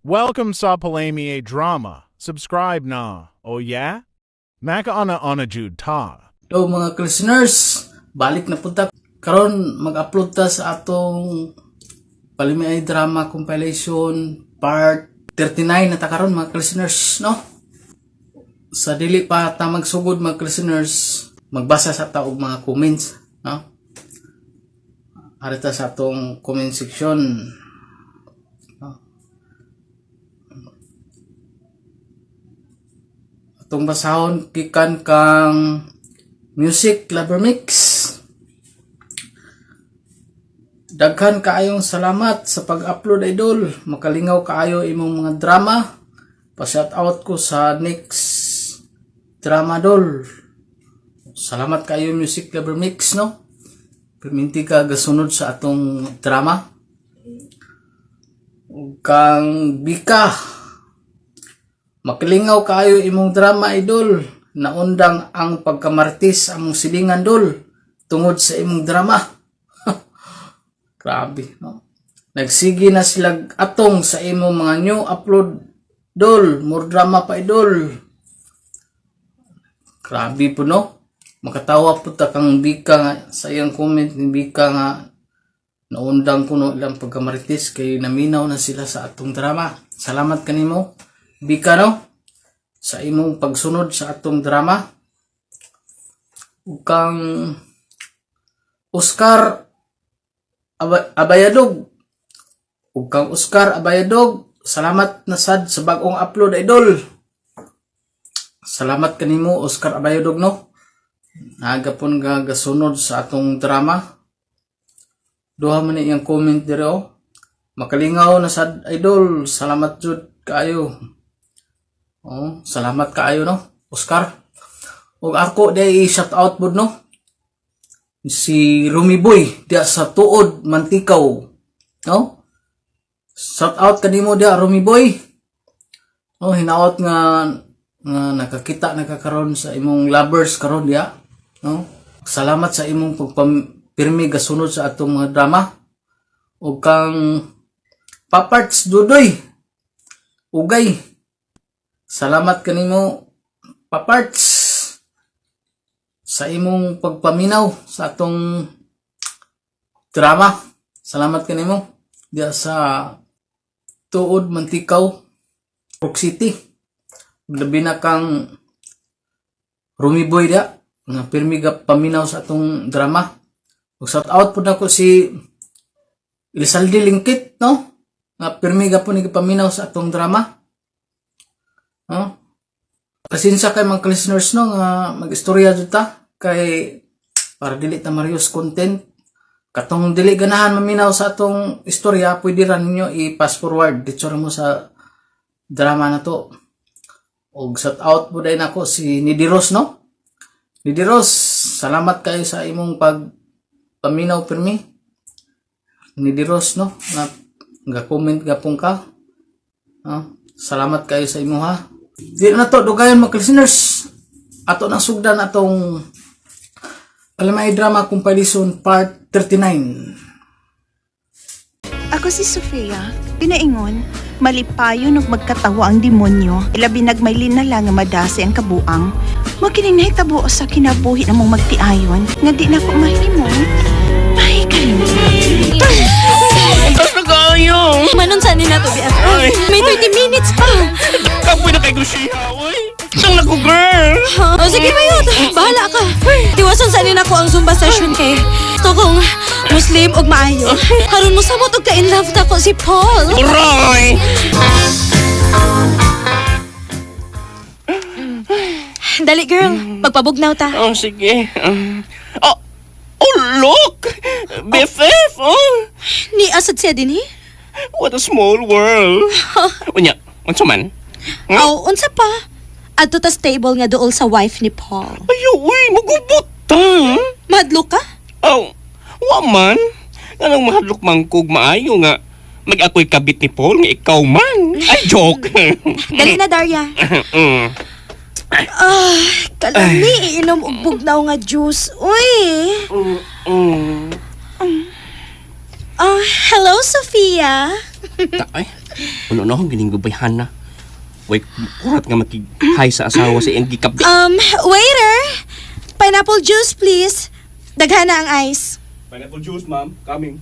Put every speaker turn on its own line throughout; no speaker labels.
Welcome sa Palami Drama. Subscribe na. Oh yeah? Makaana ana jud ta.
Hello mga listeners, balik na punta. Karon mag-upload ta sa atong Palimiay Drama Compilation Part 39 na ta karon, mga listeners, no? Sa dili pa ta magsugod, mga listeners, magbasa sa ta og mga comments, no? Ari ta sa atong comment section. No? Atong basahon gikan kang Music Lover Mix. Daghan kaayong salamat sa pag-upload, idol. Makalingaw kaayo imong mga drama. Pa-shout out ko sa next drama, dol. Salamat kaayo, Music Lover Mix, no? Perminti ka gasunod sa atong drama. Ug kang Bika. Makalingaw kaayo imong drama, idol. Naundang ang pagkamartis among silingan, dol, tungod sa imong drama. Grabe, no? Nagsige na sila atong sa imong mga new upload, dol. More drama pa, idol. Grabe po, no? Makatawa po ta kang Bika nga sa iyang comment ni Bika nga naundang kuno ilang pagkamaritis kay naminaw na sila sa atong drama. Salamat kanimo, Bika, no? Sa imong pagsunod sa atong drama. Ug kang Oscar Abayadog. Ug kang Oscar Abayadog, salamat na sad sa bagong upload, idol. Salamat kanimo, Oscar Abayadog, no? Nagapon nga gasunod sa atong drama. Duha man ni iyang comment dire, oh. Makalingaw na sad, idol. Salamat jud kaayo. Oh, salamat kaayo, no, Oscar. Ug ako day shout out pod, no. Si Rumi Boy diya sa Tuod Mantikaw. No? Shout out kanimo diya, Rumi Boy. Oh, hinaot nga nga nakakita na ka karon sa imong lovers karon diya, no? Salamat sa imong pagpirmi gasunod sa atong mga drama. Ug kang Paparts Dudoy. Ugay. Salamat kanimo, Paparts, sa imong pagpaminaw sa atong drama. Salamat kanimo diya sa Tuod Mantikaw, Rock City. Labi na kang Rumi Boy diya nga pirmi ga paminaw sa atong drama. Ug shout out pud nako si Elizalde Lingkit, no? Nga pirmi ga po ni paminaw sa atong drama. No? Pasensya kay mga listeners, no, nga mag-istorya jud ta kay para dili ta marius content. Katong dili ganahan maminaw sa atong istorya, pwede ra ninyo i-fast forward dito ra mo sa drama na to. Og shout out po din ako si Nidiros, no? Nidiros, salamat kayo sa imong pag paminaw pirmi. Nidiros, no, nga nga comment gapong ka. No? Salamat kayo sa imo ha. Di na to dugayon, mga listeners. Ato nang sugdan atong Alamay Drama Compilation Part 39.
Ako si Sofia. Pinaingon, malipayon ug magkatawa ang demonyo. Ilabi nag may linala nga madasi ang kabuang. Mo kining nahitabo sa kinabuhi namong magtiayon nga di na ko mahimo. Mahikalimot.
Antas na kayo!
Manon sa ni nato, BFF. May 30 minutes pa.
Kapoy na kay Grushiha, oy! Isang nako, girl!
Oh, sige, mayot. Bahala ka. Tiwason sa nako ang Zumba session kay gusto kong Muslim og maayo. Haron mo samot og ka in love ta ko si Paul.
Uroy!
Dali, girl, magpabugnaw ta.
Oh, sige. Oh, oh, look! BFF, oh!
Ni asad siya din eh.
What a small world! Unya, unsa man? Hmm?
Aw, unsa pa? Adto ta stable nga duol sa wife ni Paul.
Ayo, uy, magubot ta!
Madlo ka?
Oh, wa man. Anong mahadlok mangkog maayo nga mag ako'y kabit ni Paul nga ikaw man. Ay, joke.
Dali na, Daria. Ah, kalami iinom og bugnaw nga juice. Uy. Ah, hello, Sophia.
Ay, Ano na akong gining babayhan na. Way, kurat nga makig-hi sa asawa sa iyang gikabit.
Waiter! Pineapple juice, please. Daghana ang ice.
Pineapple juice, ma'am. Coming.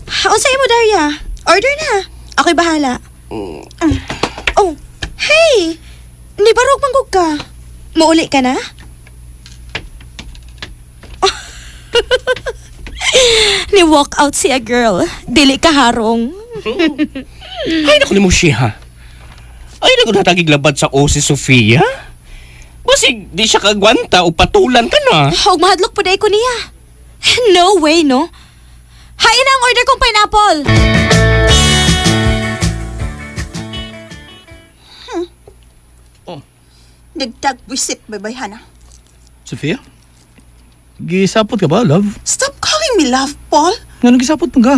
Unsa imo, Daria? Order na. Ako'y bahala. Oh, hey! Ni barog manggug ka. Muuli ka na? Ni walk out siya, girl. Dili ka harong.
Ay, naku ni mo siya. Ay, naku natagig labad sa o si Sofia. Basig, di siya kagwanta o patulan ka na.
Og mahadlok po ko niya. No way, no? Hain na ang order kong pineapple!
Nagtagwisit, babayhana.
Sophia? Gisapot ka ba, love?
Stop calling me love, Paul.
Nga gisapot mo ka?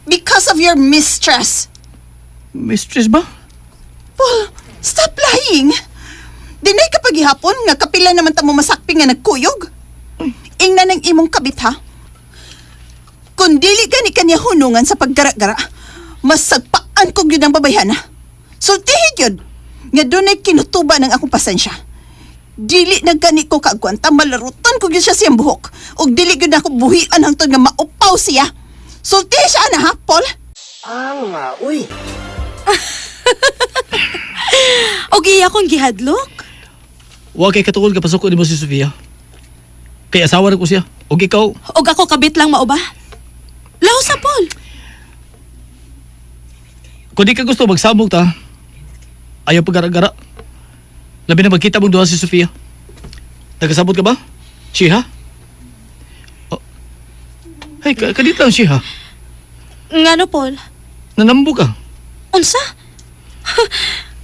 Because of your mistress.
Mistress ba?
Paul, stop lying. Dinay ka paghihapon nga kapila naman ta mo masakpi nga nagkuyog. Ingna ng imong kabit ha. Kung dili gani kaniya hunungan sa paggara-gara, masagpaan ko gyud ang babayhana. Sultihi gyud nga dunay kinutuba ng akong pasensya. Dili na gani ko kaagwanta, malarutan ko gyud siya siyang buhok. Ug dili gyud ako buhian hangtod nga maupaw siya. Sultihi siya ana ha, Paul.
Og iya kong gihadlok.
Wa kay katuol ka pasuko nimo si Sofia. Kay asawa na ko siya. Og ikaw,
Og ako kabit lang mao ba? Laos sa Paul.
kung di ka gusto magsamok ta, ayaw pagara-gara. Labi na magkita mong duha si Sofia. Nagasabot ka ba? Siya? Oh. Hey, kadit lang siya.
Ngano, Paul?
Nanambo ka.
Unsa?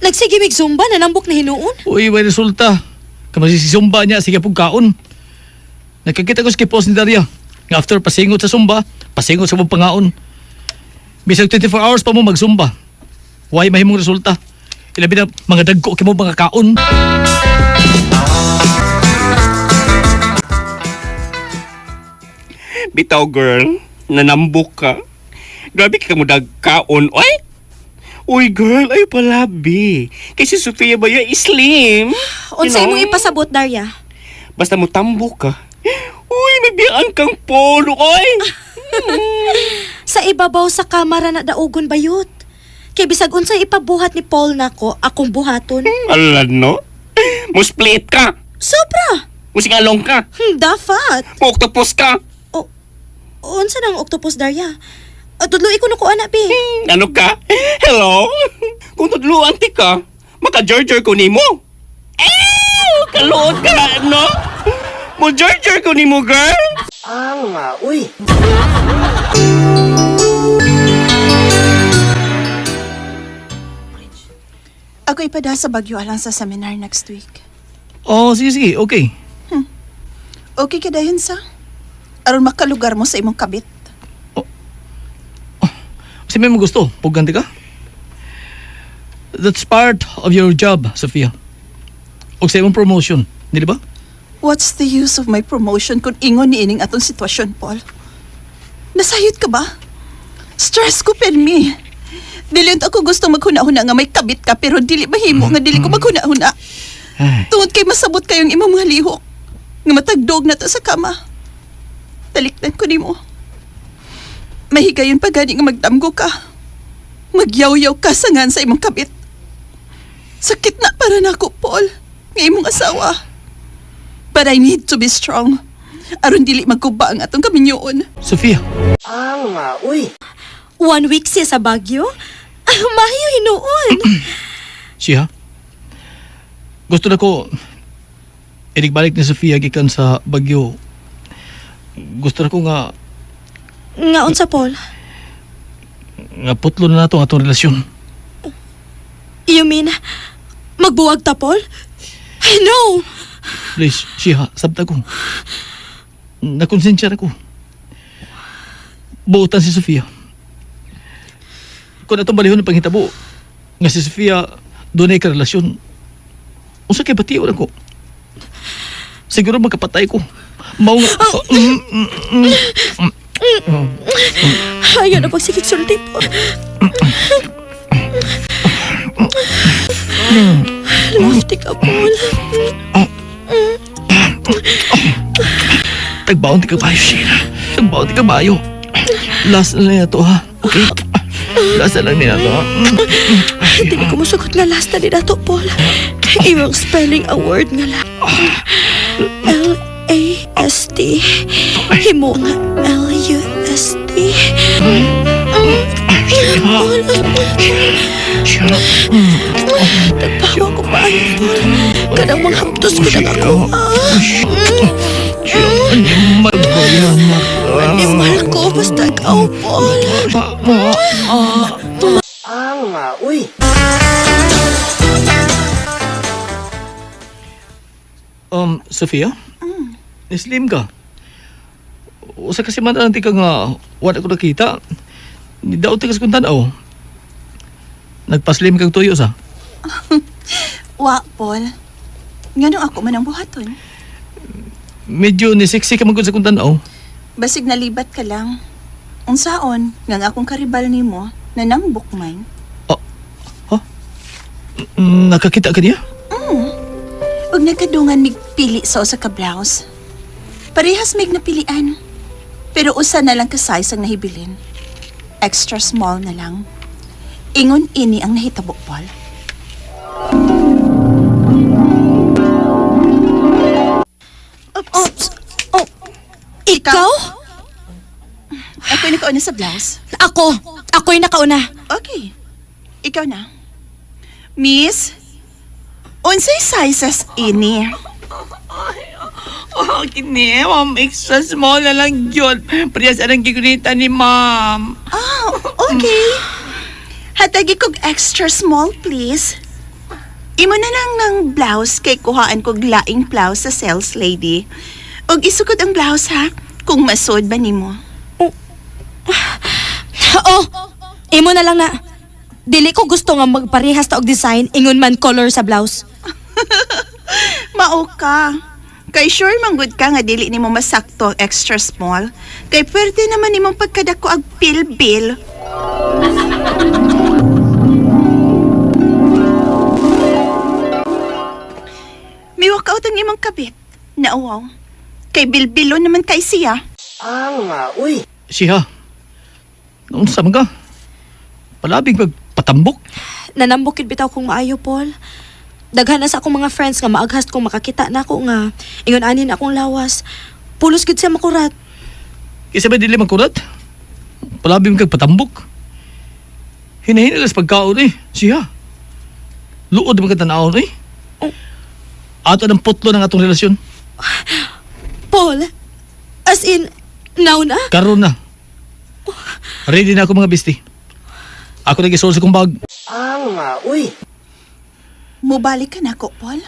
Nagsige mig zumba nanambok na hinuon.
Uy, may resulta. Kamasisumba niya, sige pong kaon. Nakakita ko sa kipos ni Daria. Nga after pasingot sa sumba, pasingot sa mong pangaon. Bisag 24 hours pa mo magsumba. Why mahimong resulta? Ilabi na mga dagko kimo mga kaon.
Bitaw, girl. Nanambok ka. Grabe ka mo dagkaon. Oy! Uy, girl, ay palabi. Kay si Sofia ba yun, slim.
Unsa
You know?
imong ipasabot, Daria?
Basta mo tambok ka. Uy, may biyaan kang polo, oy!
Sa ibabaw sa kamara na daugon bayot. Kay bisag unsa ipabuhat ni Paul nako, akong buhaton.
Alam, no? Musplit ka.
Sobra.
Musingalong ka.
Dapat.
Octopus ka.
O, unsa nang octopus, Daria? Tudlo ko na ko ana bi.
Ano ka? Hello? Kung tudluan ti ka, maka-jerjer ko nimo. Ew! Kaluot ka, no? Mo jerjer ko nimo, girl.
Ako ipada sa Bagyo alang sa seminar next week.
Oh, sige, sige, okay.
Okay ka dayon sa? Aron makalugar mo sa imong kabit.
Kasi may mo gusto, puganti ka. That's part of your job, Sofia. Og sa imong promotion, di ba?
What's the use of my promotion kung ingon ni ining atong sitwasyon, Paul? Nasayod ka ba? Stress ko permi. Dili unta ako gusto maghuna-huna nga may kabit ka pero dili mahimo nga dili ko maghuna-huna.
Ay.
Tungod kay masabot kayong imong mga lihok nga matagdog na to sa kama. Talikdan ko nimo. Mahigayon pa gani nga magdamgo ka. Magyaw-yaw ka sa ngan sa imong kabit. Sakit na para nako, Paul, nga imong asawa. But I need to be strong. Aron dili magkuba ang atong kaminyoon.
Sofia,
One week siya sa Baguio? Mayo hinuon.
siya. Gusto na ko inigbalik ni Sofia gikan sa Bagyo. Gusto na ko nga
Nga unsa, Paul?
nga putlo na nato ang atong relasyon.
You mean magbuwag ta, Paul? Ay, no!
Please, siya, sabta ko. Nakonsensya na ko. Buotan si Sofia. Kung atong balihon ng panghitabo, nga si Sofia dunay ka relasyon, unsa kay bation ako? Siguro magkapatay ko. Mao nga... Mm, mm, mm.
Ayaw na pagsigig sulti po. Love ka, Paul.
Tagbaon ti kabayo, Sheila. Tagbaon ti kabayo. Last na lang na to, ha? Okay? Last na lang nila to, ha?
Hindi ko musugot nga last na ni nato, Paul. Imong spelling a word nga la. L-A-S-T. Himo nga L-U-S-T. Paul,
Sheila.
tagpawa ko pa ay, Paul. Kanang mga haptos ko na ako.
Sheila, animal ba yan?
Animal ko, basta ikaw, Paul.
Sophia? Slim ka. Usa kasi man ang ka nga wala ko nakita. Daot ka sa kong tanaw. Nagpaslim kag tuyo sa.
Wa, Paul. Nganong ako man ang buhaton?
Medyo ni sexy ka man gud sa kong tanaw.
Basig nalibat ka lang. Unsaon, nga ang akong karibal nimo, nanambok man.
Nakakita ka niya?
Ug nagkadungan mig pili sa usa ka blouse. Parehas mig napilian. Pero usa na lang ka size ang nahibilin. Extra small na lang. Ingon ini ang nahitabo, Paul. Oops.
Oh, ikaw?
Ako yung nakauna sa blouse.
Ako. Ako'y nakauna.
Okay. Ikaw na. Miss, unsay sizes ini?
Oh, kini, ma'am. Extra small na lang yun. Parehas anang gigunita ni ma'am.
Ah, okay. Hatagi kog extra small, please. Imo na lang ng blouse kay kuhaan kog laing blouse sa sales lady. Og isukod ang blouse ha, kung masod ba nimo.
Oh, imo na lang na. Dili ko gusto nga magparehas ta og design ingon man color sa blouse.
Mao ka. Kay sure manggod ka nga dili nimo masakto ang extra small. Kay pwerte naman nimong pagkadako ag pilbil. Miwak out ang imong kabit. Nauwaw. Kay bilbilo naman kay siya.
Siya. Naunsa man ka? Palabig magpatambok.
Nanambok yun bitaw kong maayo, Paul. Daghan na sa akong mga friends nga maaghast kung makakita na ako nga ingon anin akong lawas. Pulos gid siya makurat.
Kaysa ba dili magkurat? Palabig kag patambok. Hinahina lang sa pagkaon eh. Siya. Luod man ka tanawon eh. Ato ng putlo ng atong relasyon.
Paul, as in, now na?
Karon na. Ready na ako mga bisti. Ako nag sa kong bag.
Mubalik ka na ako, Paul.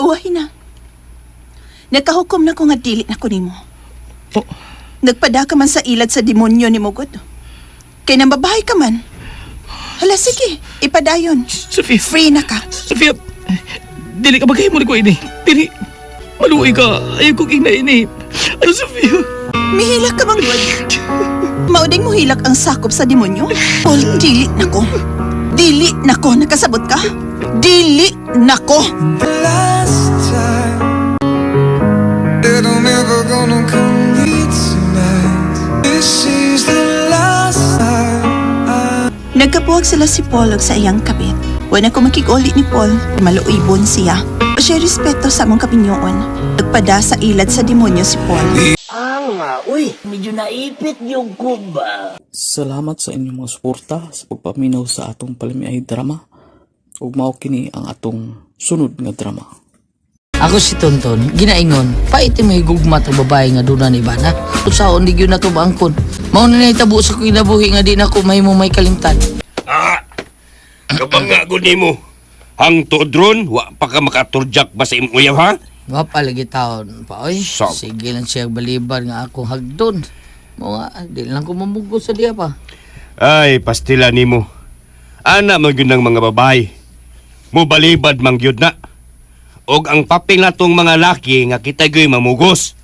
Uwahi na. Nakahukom na ko nga dili na ko nimo.
Oh,
Nagpada ka man sa ilad sa demonyo ni Mugod. Kay nambabahay ka man. Hala, sige. Ipadayon.
Sophia.
Free na ka.
Sophia. Dili ka maghimo ni ko ini. Dili. Maluoy ka. Ayaw kong ingna ini. Ano, Sophia?
Mihilak ka bang God? Mauding mohilak ang sakop sa demonyo? Paul, dili na ko. Dili na ko. Nakasabot ka? Dili na ko.
Last time that I'm ever gonna come tonight. This is the last time.
Nagkapuwag sila si Paul og sa iyang kabit. Wala ko makiguli ni Paul, maluibon siya. Siya respeto sa among kapinyoon. Nagpada sa ilad sa demonyo si Paul.
Salamat sa inyong mga suporta sa pagpaminaw sa atong palamiay drama. Ug mao kini ang atong sunod nga drama.
Ako si Tonton, ginaingon, pait may gugma to babae nga duna ni bana. Usaon di gyud na to baangkon. Mao na nahitabo sa kinabuhi nga di na ko mahimo may kalimtan.
Ah! Kabang nga gud nimo. Ang tuodron, wa pa ka makaturjak ba sa imong uyab, ha?
Wa pa lagi taon pa oy. Sige lang siya balibar nga akong hagdon. Mo nga di lang ko mamugos sa diya pa.
Ay, pastila nimo. Ana man gyud ng mga babae. Mubalibad man gyud na. Og ang papel natong mga laki nga kita gyoy mamugos.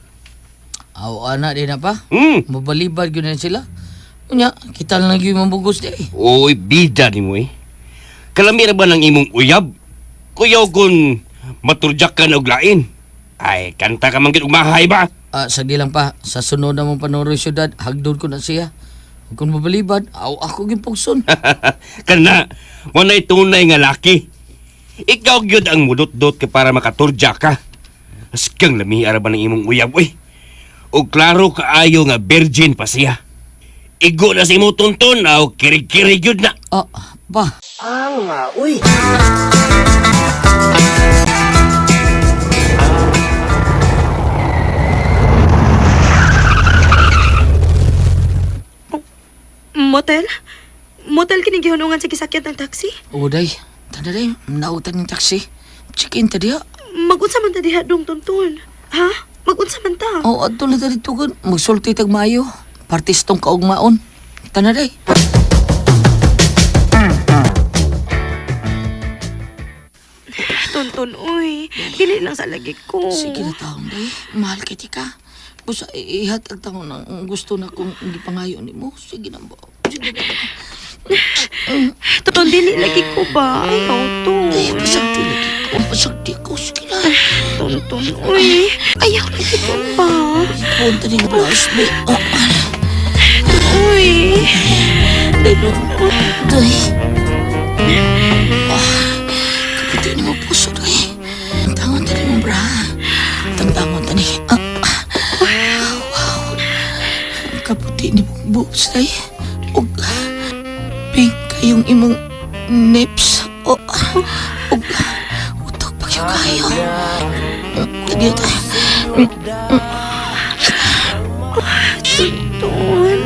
Aw, ana di na pa.
Hmm.
Mabalibad gyud na sila. Unya, kita lang gyud mabugos di.
Oy, bida ni mo eh. Kalami ra ba ng imong uyab? Kuyaw kung maturjak ka na og lain. Ay, kanta ka man gid og mahay ba?
Ah, sagdi lang pa, sa sunod na mong panoroy syudad, hagdon ko na siya. Ug kung mabalibad, aw ako gyud pugson.
Kana, walay tunay nga laki. Ikaw gyud ang mudot-dot ka para makaturja ka. Askang lami ara ba ng imong uyab oy. Og klaro kaayo nga virgin pa siya. Igo na sa imong tunton aw kirig-kirig gyud na.
Ah, pa.
Motel? Motel kining gihunungan sa gisakyan ng taxi?
Uday, tanda day, nautan ng taxi. Check-in ta diha.
Magunsa man ta diha dong Tonton? Ha? Magunsa man ta?
Oo, adto na ta dito gud. Magsulti tag maayo. Partis tong kaugmaon. Tanda day.
Tonton, uy. Dili lang sa lagi ko.
Sige na taon day. Mahal kay tika. Busa ihatag taon ang gusto na kong gipangayo nimo. Sige na ba. Sige na ba.
Tonton, dili lagi ko ba? Ayaw to.
Ay, pasagdi lagi ko. Pasagdi ko. Sige na.
Tonton, uy. Ayaw lagi ko ba?
Punta ni blouse, be. Oh,
Uy.
day, no. Day. Oh, kaputi ni mo puso, day. Tangon tani mo, bra. Tangtangon tani. Ah, ah. Wow. Kaputi ni mo boobs, day. Ug, pink kayong imong nips. Oh, ug, utok pa kayo kayo. Kaya tayo.
Tonton.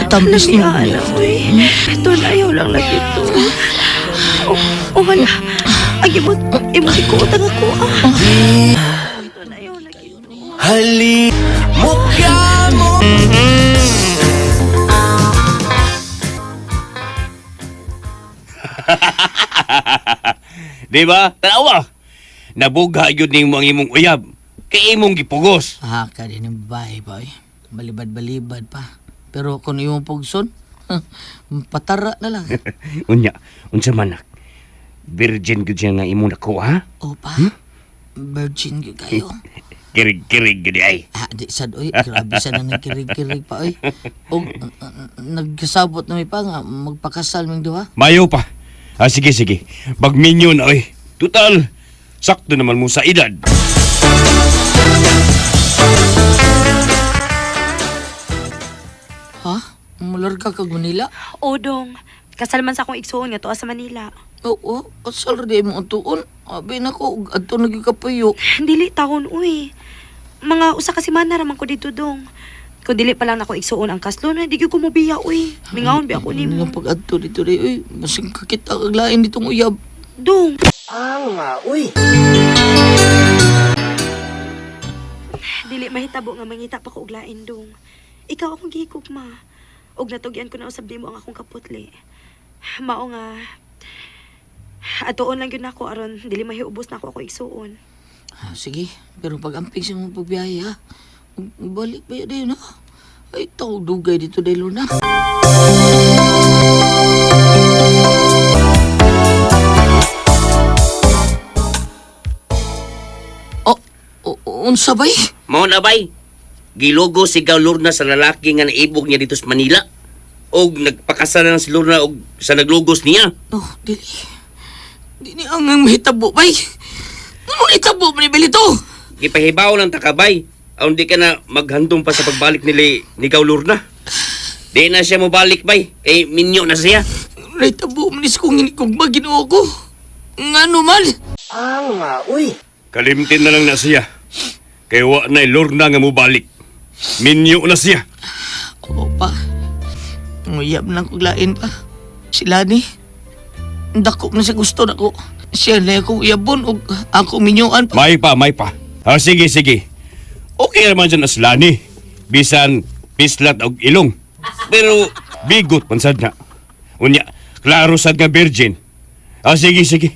Katambis ni mo.
Lamian, uy. Ton, ayaw lang lagi to. Oh, oh, hala. Ang imot, imot ko, utang ako, ah. Ton, ayaw lagi to.
Di ba? Tanawa. Nabugha gyud nimo ang imong uyab. Kay imong gipugos.
Ah, kaya ng babae pa eh. Balibad-balibad pa. Pero kung iyong pugson, patara na lang.
Unya, unsa man nak? Virgin gyud siya nga imong nakuha.
Opa, virgin gyud kayo.
Kirig-kirig gyud ay.
Ah, di sad oy, grabe sad na nagkirig-kirig pa oy. Og nagkasabot na mi pa nga magpakasal ming duha.
Mayo pa. Ah, sige, sige. Bagminyo na, oy. Total, sakto naman mo sa edad.
Ha? Mularga kag Manila?
O, dong. Kasal man sa akong igsuon nga tuwa sa Manila.
Oo, kasal ra di mo ang tuon. Abi nako, adto na gyud kapuyo.
Dili taon, uy. Mga usa ka semana ra man ko dito, dong. Kung dili pa lang nako igsuon ang kaslon, hindi gyud ko mobiya, uy. Mingahon bi ako nimo.
Nga pag adto dito ri, oy, masing kakita kag lain ditong uyab.
Dong. Ang uy. Dili mahitabo nga mangita pa ko og lain, dong. Ikaw akong gihigugma. Og natugyan ko na usab nimo ang akong kaputli. Mao nga atuon lang gyud nako aron dili mahiubos na ako ako igsuon.
Ah, sige, pero pag amping sa mga pagbiyahe ha, balik ba yun ha? Ay, tao dugay dito dahil na. Oh, oh, unsa bay?
Mao na bay. Gilogo si Gaw Lorna sa lalaki nga naibog niya dito sa Manila. Og nagpakasal na si Lorna og sa naglugos niya.
Oh, dili. Dili ang ang mahitabo bay. Ano hitabo man ni Belito?
Gipahibaw lang takabay. Aron di ka na maghandom pa sa pagbalik nili ni Gaw Lorna. Di na siya mobalik bay. Kay minyo na siya.
Nahitabo man is kong inikugma Ginoo ko. Ngano man?
Kalimtin na lang na siya. Kay wa na Lorna nga mobalik. Minyo na siya.
Oo pa. Nguyab lang kog lain pa. Sila ni. Dako na siya gusto nako. Siya na akong uyabon og ako minyuan pa.
May pa, may pa. Ah, sige, sige. Okay naman dyan aslani. Bisan pislat og ilong. Pero bigot man sad na. Unya, klaro sad nga virgin. Ah, sige, sige.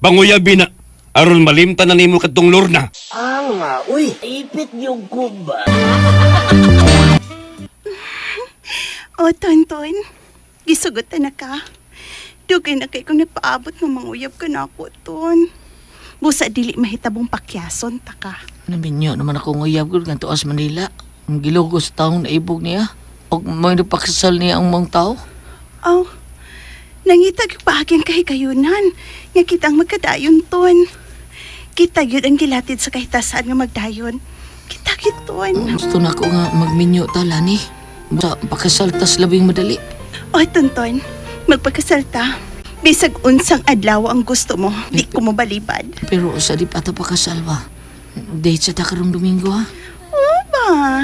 Banguyabi na. Aron malimtan na nimo kadtong Lorna.
O, Tonton, gisugotan na ka. Dugay na kay kung nagpaabot ng mga uyab ka na ako, Ton. Busa dili mahitabong pakyason ta ka.
Naminyo naman ako ng uyab ko ngadto sa Manila. Ang gilugos taong naibog niya. Og may napakasal niya ang mga tao.
Aw, nangita gyud paaging kahigayunan nga kitang magkadayon, Ton. Kita gyud ang gilatid sa kahitasan nga magdayon. Kita gyud, Ton.
Gusto na ako nga magminyo ta, Lani. Sa pakasal tas labing madali.
O, Tonton, magpakasal ta. Bisag unsang adlaw ang gusto mo, di ko mo balibad.
Pero sa di pa ta pakasal ba? Date sa ta karong Domingo ha?
Oo ba?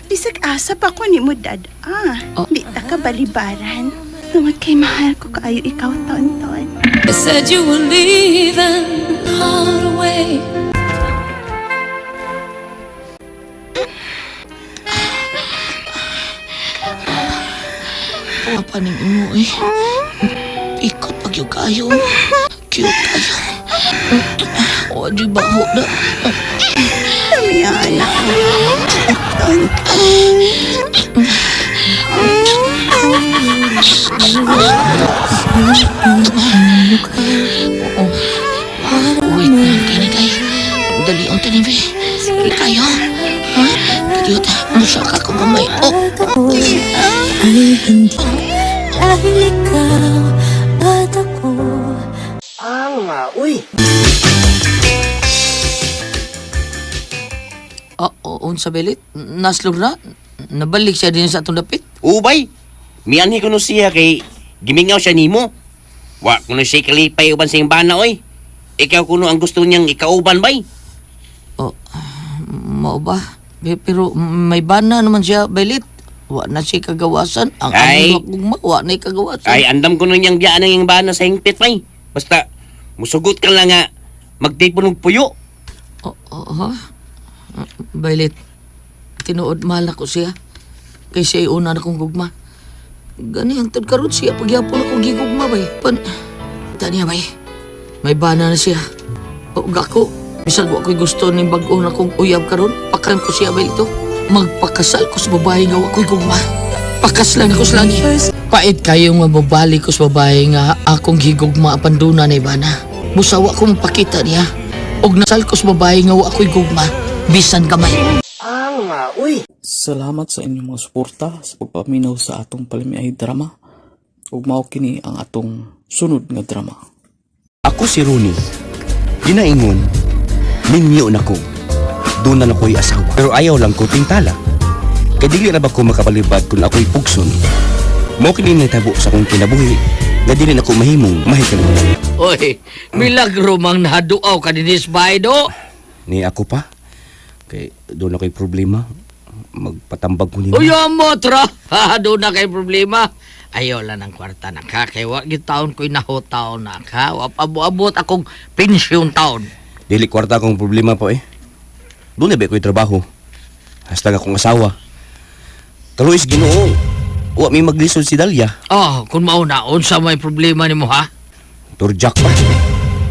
Bisag asa pa ko ni mo, dad. Ah,
Oh.
di ta ka balibaran. Tungod kay mahal ko kaayo ikaw, Tonton.
You said you were leaving all the way.
Papa ning imo eh. Ikot pag yung kayo. Cute kayo. O, di ba ho na?
Damian. Tonton.
Wait na, kini kay. Dali ang tanibi. Sige kayo. Ha? Kadiyot, musa ka kung gamay. Oh,
Ay hindi dahil ikaw at ako.
Oh, oh, unsa belit? Naslog na? Nabalik siya din sa atong dapit?
Ubay, mianhi ko no siya kay gimingaw siya nimo. Wa kuno siya kalipay uban sa iyang bana oy. Ikaw kuno ang gusto niyang ikauban bay.
Oh, mao ba? Pero may bana naman siya, belit. Wa na siya kagawasan. Ang
Ay.
among gugma, wa na kagawasan.
Ay andam kuno niyang biyaan ang iyang bana sa hingpit bay. Basta musugot ka lang nga magtipon og puyo.
Oh, oh, ha? Violet, tinuod mahal ako siya. Kay siya una na kong gugma. Gani ang tad karon siya pagyapon ako gigugma bay. Pan taniya bay. May bana na siya. Ug ako, bisag wa ko'y gusto ning bag-o na kong uyab karon, pakan ko siya bay ito. Magpakasal ko sa babae nga wa ko'y gugma. Pakaslan ako sa langit. Pait kayo nga mabalik ko sa babae nga akong gigugma apan duna na ibana. Busa wa ko mapakita niya. Og nasal ko sa babae nga wa ako'y gugma. Bisan gamay.
Salamat sa inyong mga suporta sa pagpaminaw sa atong palamiay drama. Ug mao kini ang atong sunod nga drama.
Ako si Rooney. Ginaingon, minyo na ko. Doon na ako'y asawa. Pero ayaw lang ko tingtala. Kay dili na ba ko makabalibad kung ako'y pugson? Mao kini natabo sa akong kinabuhi nga dili na ko mahimong mahikalimutan.
Oy, milagro mang naduaw ka dinis bay do.
Ni ako pa. Kay doon ako'y problema. Magpatambag ko nimo.
Uy, mo tra. Ha, do na kay problema. Ayaw lang ng kwarta na ka. Kay wa gyud taon ko'y nahotaw na ka. Wa pabuabot akong pensyon taon.
Dili kwarta akong problema po eh. Doon na ba ako'y trabaho? Hastag akong asawa. Kaluis Ginoo. Wa may maglisod si Dalia.
Oh, kung mauna, unsa may problema nimo ha?
Turjak pa.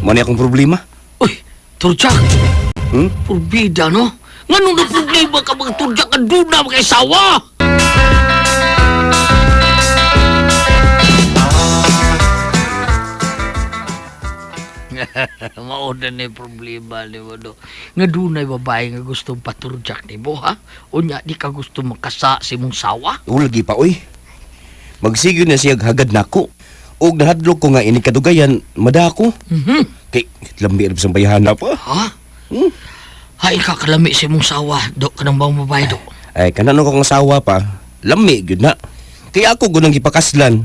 Mo na akong problema.
Uy, turjak.
Hmm?
Purbida, no? Ngano na problema ka mga turjak ang duna mga isawa? Mauna na yung problema ni mo, no? Nga dunay babae nga gustong paturjak ni mo, ha? Unya, di ka gusto makasa si mong sawa?
Ulagi pa oy. Magsigyo na siya hagad nako. Og nahadlok ko nga ini kadugayan madako. Kay lambi ra sa bayhana pa.
Ha? Hay, kakalami si mong sawa. Do, kanang bang babae, do?
Ay kanano kong asawa pa, lami gyud na. Kay ako gunang gipakaslan.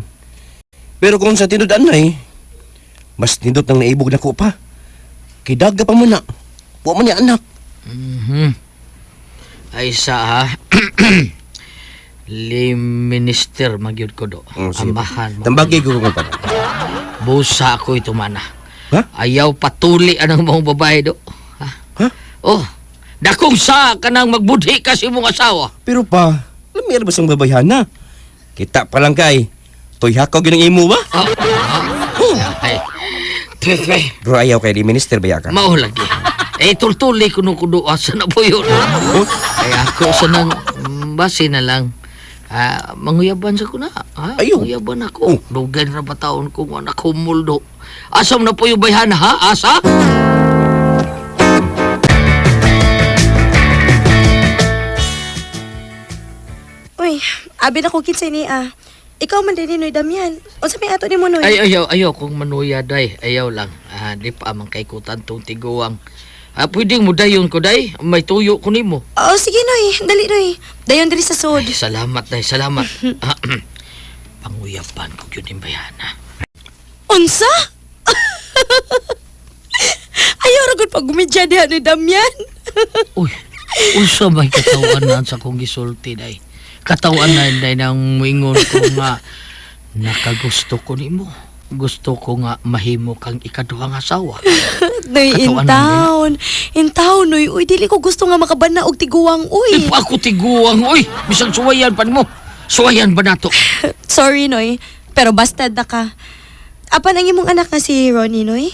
Pero kung sa tinud anay, mas nindot nang naibog nako pa. Kay daga pa man na. Wa man ni anak.
Ay sa ha. Li minister magyud ko do.
Oh, sige.
Amahan mo.
Tambagi ko kung pa.
Busa ako ito mana.
Ha?
Ayaw patuli anang mga babae do. Ha?
Ha?
Oh, dakong sa kanang magbudhi ka sa imong asawa.
Pero pa, lami ra ba sang babayhana? Kita pa lang kay. Tuy hakaw ginang imo ba?
Oh, oh. Ay. Twe, twe.
Pero ayaw kay di minister baya ka.
Mao lagi. Eh, tultuli ko nung kudo. Asa na po yun? Ay, ako sa nang, base na lang. Ah, manguyaban sa ko na. Ha?
Ayaw.
Manguyaban ako.
Oh.
Dugay na ba taon kung anak humuldo. Asa mo na po yung bayhana, ha? Asa?
Uy, abi na ko kinsay ni ah. Ikaw man din ni Noy Damian. Unsa may ato nimo Noy?
Ay, ayaw, ayaw kung manuya, day. Ayaw lang. Ah, di pa man kay kutan tong tiguang. Ah, pwedeng mo dayon ko, day. May tuyo ko nimo.
Oo, sige Noy. Dali Noy. Dayon diri sa sod.
Ay, salamat, day. Salamat. Ah, Panguyaban ko yun yung bayhana.
Unsa? Ayaw ra gud pag gumidya diha Noy Damian.
Uy, unsa may katawan na sa kong gisulti, day. Katawan na, day, nang muingon ko nga nakagusto ko nimo. Gusto ko nga mahimo kang ikaduhang asawa.
Noy, in
Katawan na,
town. In town, Noy. Uy, dili ko gusto nga makabana og tiguang, uy.
Di pa ako tiguang, uy. Bisag suwayan pa nimo. Suwayan ba nato?
Sorry, Noy. Pero bastard na ka. Apan ang imong anak nga si Ronnie, Noy.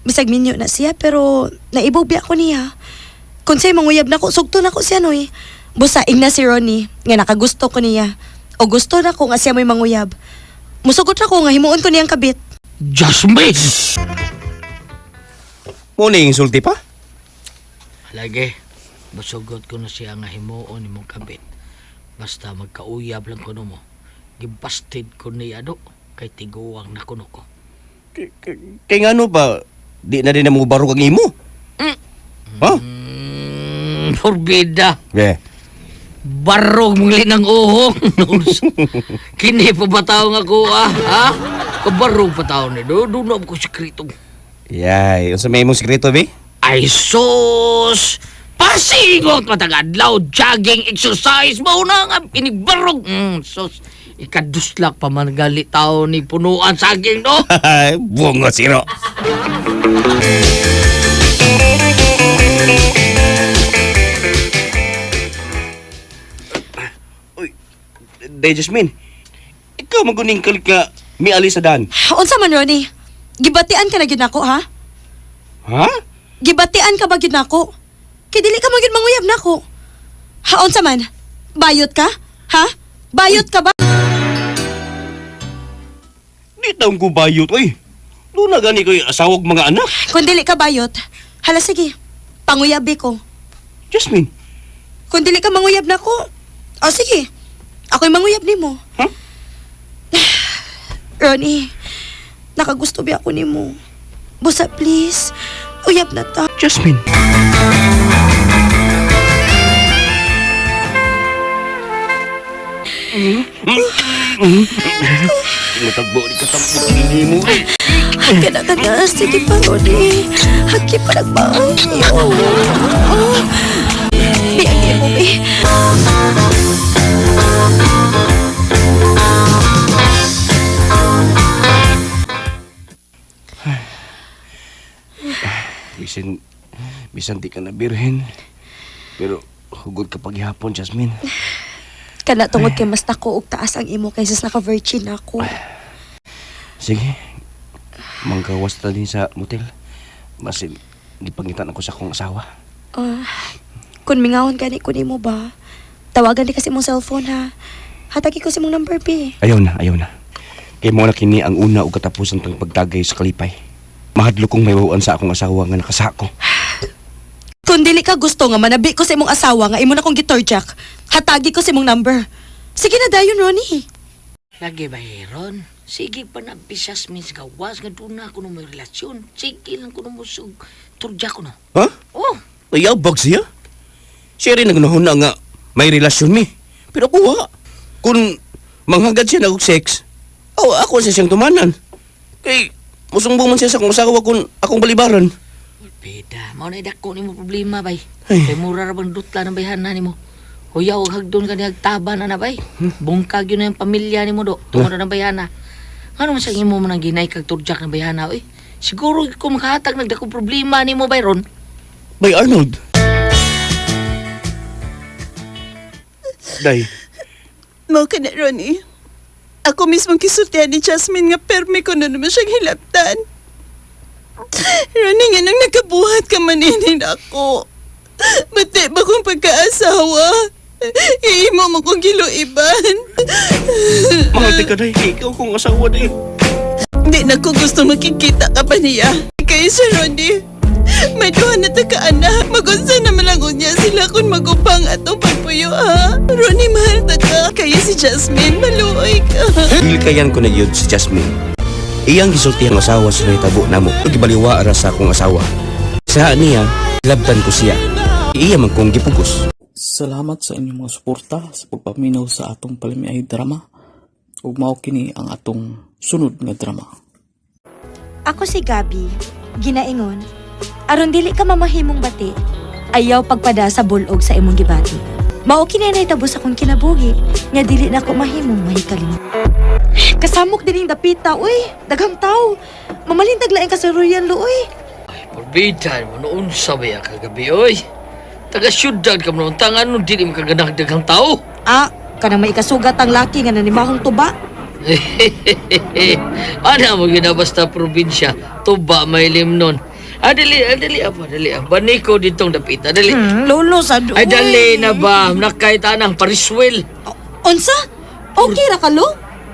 Bisag minyo na siya, pero naibog biya ko niya. Kung sa'y manguyab na ko, sugto na ko siya, Noy. Busaing na si Ronnie, nga nakagusto ko niya. O gusto na ko nga siya mo'y manguyab. Musugot na ko nga himuon ko niyang kabit.
Jasmine!
Mo na yung insulti pa?
Lagi, masugot ko na siya nga himuon imong kabit. Basta magkauyab lang kuno mo. Gibasted ko niya do kay tiguang na kuno ko.
Kay ngano ba, di na din na mo barog ang imo? Ha?
Forbida.
Yeah.
Barog mong linang uhong. Kini pa ba tao nga ko ah? Ha? Kabarog pa tao ni do. Doon ko sekreto.
Yay, unsa may imong sekreto, be?
Ay sus! Pasingot matag adlaw, jogging, exercise, mao na nga inibarog. Sus, ikaduslak pa man gali tao ni punuan saging no.
Bungo siro. Uy, Day Jasmine, ikaw maguningkal ka miali sa daan.
Unsa man, Ronnie? Gibatian ka na gyud nako, ha?
Ha?
Gibatian ka ba gyud nako? Kay dili ka man gyud manguyab nako. Ha, unsa man? Bayot ka? Ha? Bayot ka ba?
Di taong ko bayot, uy. Doon na gani ko'y asawag mga anak.
Kung dili ka bayot, hala sige. Panguyabi ko.
Jasmine,
Kung dili ka manguyab nako, o sige. Ako'y manguyab nimo.
Huh?
Ronnie, nakagusto ba ako nimo? Busa please, uyab na ta.
Jasmine. Matagbo ni katagbo ni mo. eh.
Kana ka na, sige pa Ronnie. Haki pa nagmaayo. Oh. Biyagi mo, bi.
Bisan, bisan di ka na birhen. Pero hugod ka paghihapon, Jasmine.
Kana tungod kay mas nako og taas ang imo kaysa sa naka-virgin ako.
Sige. Manggawas ta din sa motel. Basin, gipangitan ako sa akong asawa.
Ah, kung mingawon gani ko nimo ba, tawagan di kasi mong cellphone ha. Hatagi ko si mong number bi.
Ayaw na, ayaw na. Kay mo na kini ang una ug katapusan tang pagdagay sa kalipay. Mahadlok kong may sa akong asawa nga nakasako.
Kung dili ka gusto nga manabi ko sa imong asawa nga imo na kong gitorjak, hatagi ko sa imong number. Sige na dayon, Ronnie.
Lagi ba Ron? Sige pa na bisas mis gawas nga doon na kuno may relasyon. Sige lang kuno mo sug turja kuno.
Ha?
Oh,
Nayabag siya? Siya rin nagnahon na nga may relasyon mi. Pero kuha. Kung manghagad siya na og sex, oh, ako siya siyang tumanan. Kay, musumbong man siya sa akong asawa kung akong balibaran.
Beda, mao na dako nimo problema bay.
Ay.
Kay mura ra bang dutla ng bayhana nimo. Huyaw og hagdon ka niyag taba na na bay. Bungkag yun na yung pamilya nimo do. Tungod na ng bayhana. Ngano man sa imo man ang ginay kag turjak ng bayhana oy? Siguro kung makahatag nagdako problema nimo bay ron.
Bay Arnold. Day,
Mao ka na, Ronnie. Ako mismo kisultihan ni Jasmine nga permi ko na naman siyang hilabtan. Ronnie, nga nang nakabuhat ka maninin ako. Bati ba kong pagkaasawa? Iimo mo kong giluiban.
Mahal di ka na, ikaw kong asawa na.
Hindi na ko gusto makikita ka pa niya. Kaya siya, Ronnie. May duha na ta ka anak. Magunsa na malang unya sila kung magupang atong pagpuyo, ha? Ronnie, mahal ta ka. Kaya si Jasmine, maluoy ka.
Gilkayan ko na yun si Jasmine. Iyang gisulti ang asawa sa nahitabo namo. Gibaliwa ra sa akong asawa. Sa niya, labdan ko siya. Iya man kong gipugos.
Salamat sa inyong mga suporta sa pagpaminaw sa atong palamiay drama. Ug mao kini ang atong sunod nga drama.
Ako si Gabi, ginaingon. Aron dili ka mamahimong bati, ayaw pagpada sa bulog sa imong gibati. Mao kini nahitabo sa akong kinabuhi, nga dili na ako mahimong mahikalimot. Kasamok dining dapita, uy, daghang tawo. Mamalintag laing kasuruyan lo, uy.
Porbidan mo noon sa baya kagabi, oy. Taga syudad ka mo noon, tangan nun dili makaganagdagang tao.
Ah, kanang may ikasugat ang laki nga nanimahong tuba.
Ana mo ginabasta probinsya, tuba may limnon. Ah, dali, ah, dali, apa, dali. Ah. Baniko ditong dapita, dali.
Lolo sa
Ay, dali na ba? Nakay tanang pariswel.
Unsa? Okay ra ka lo?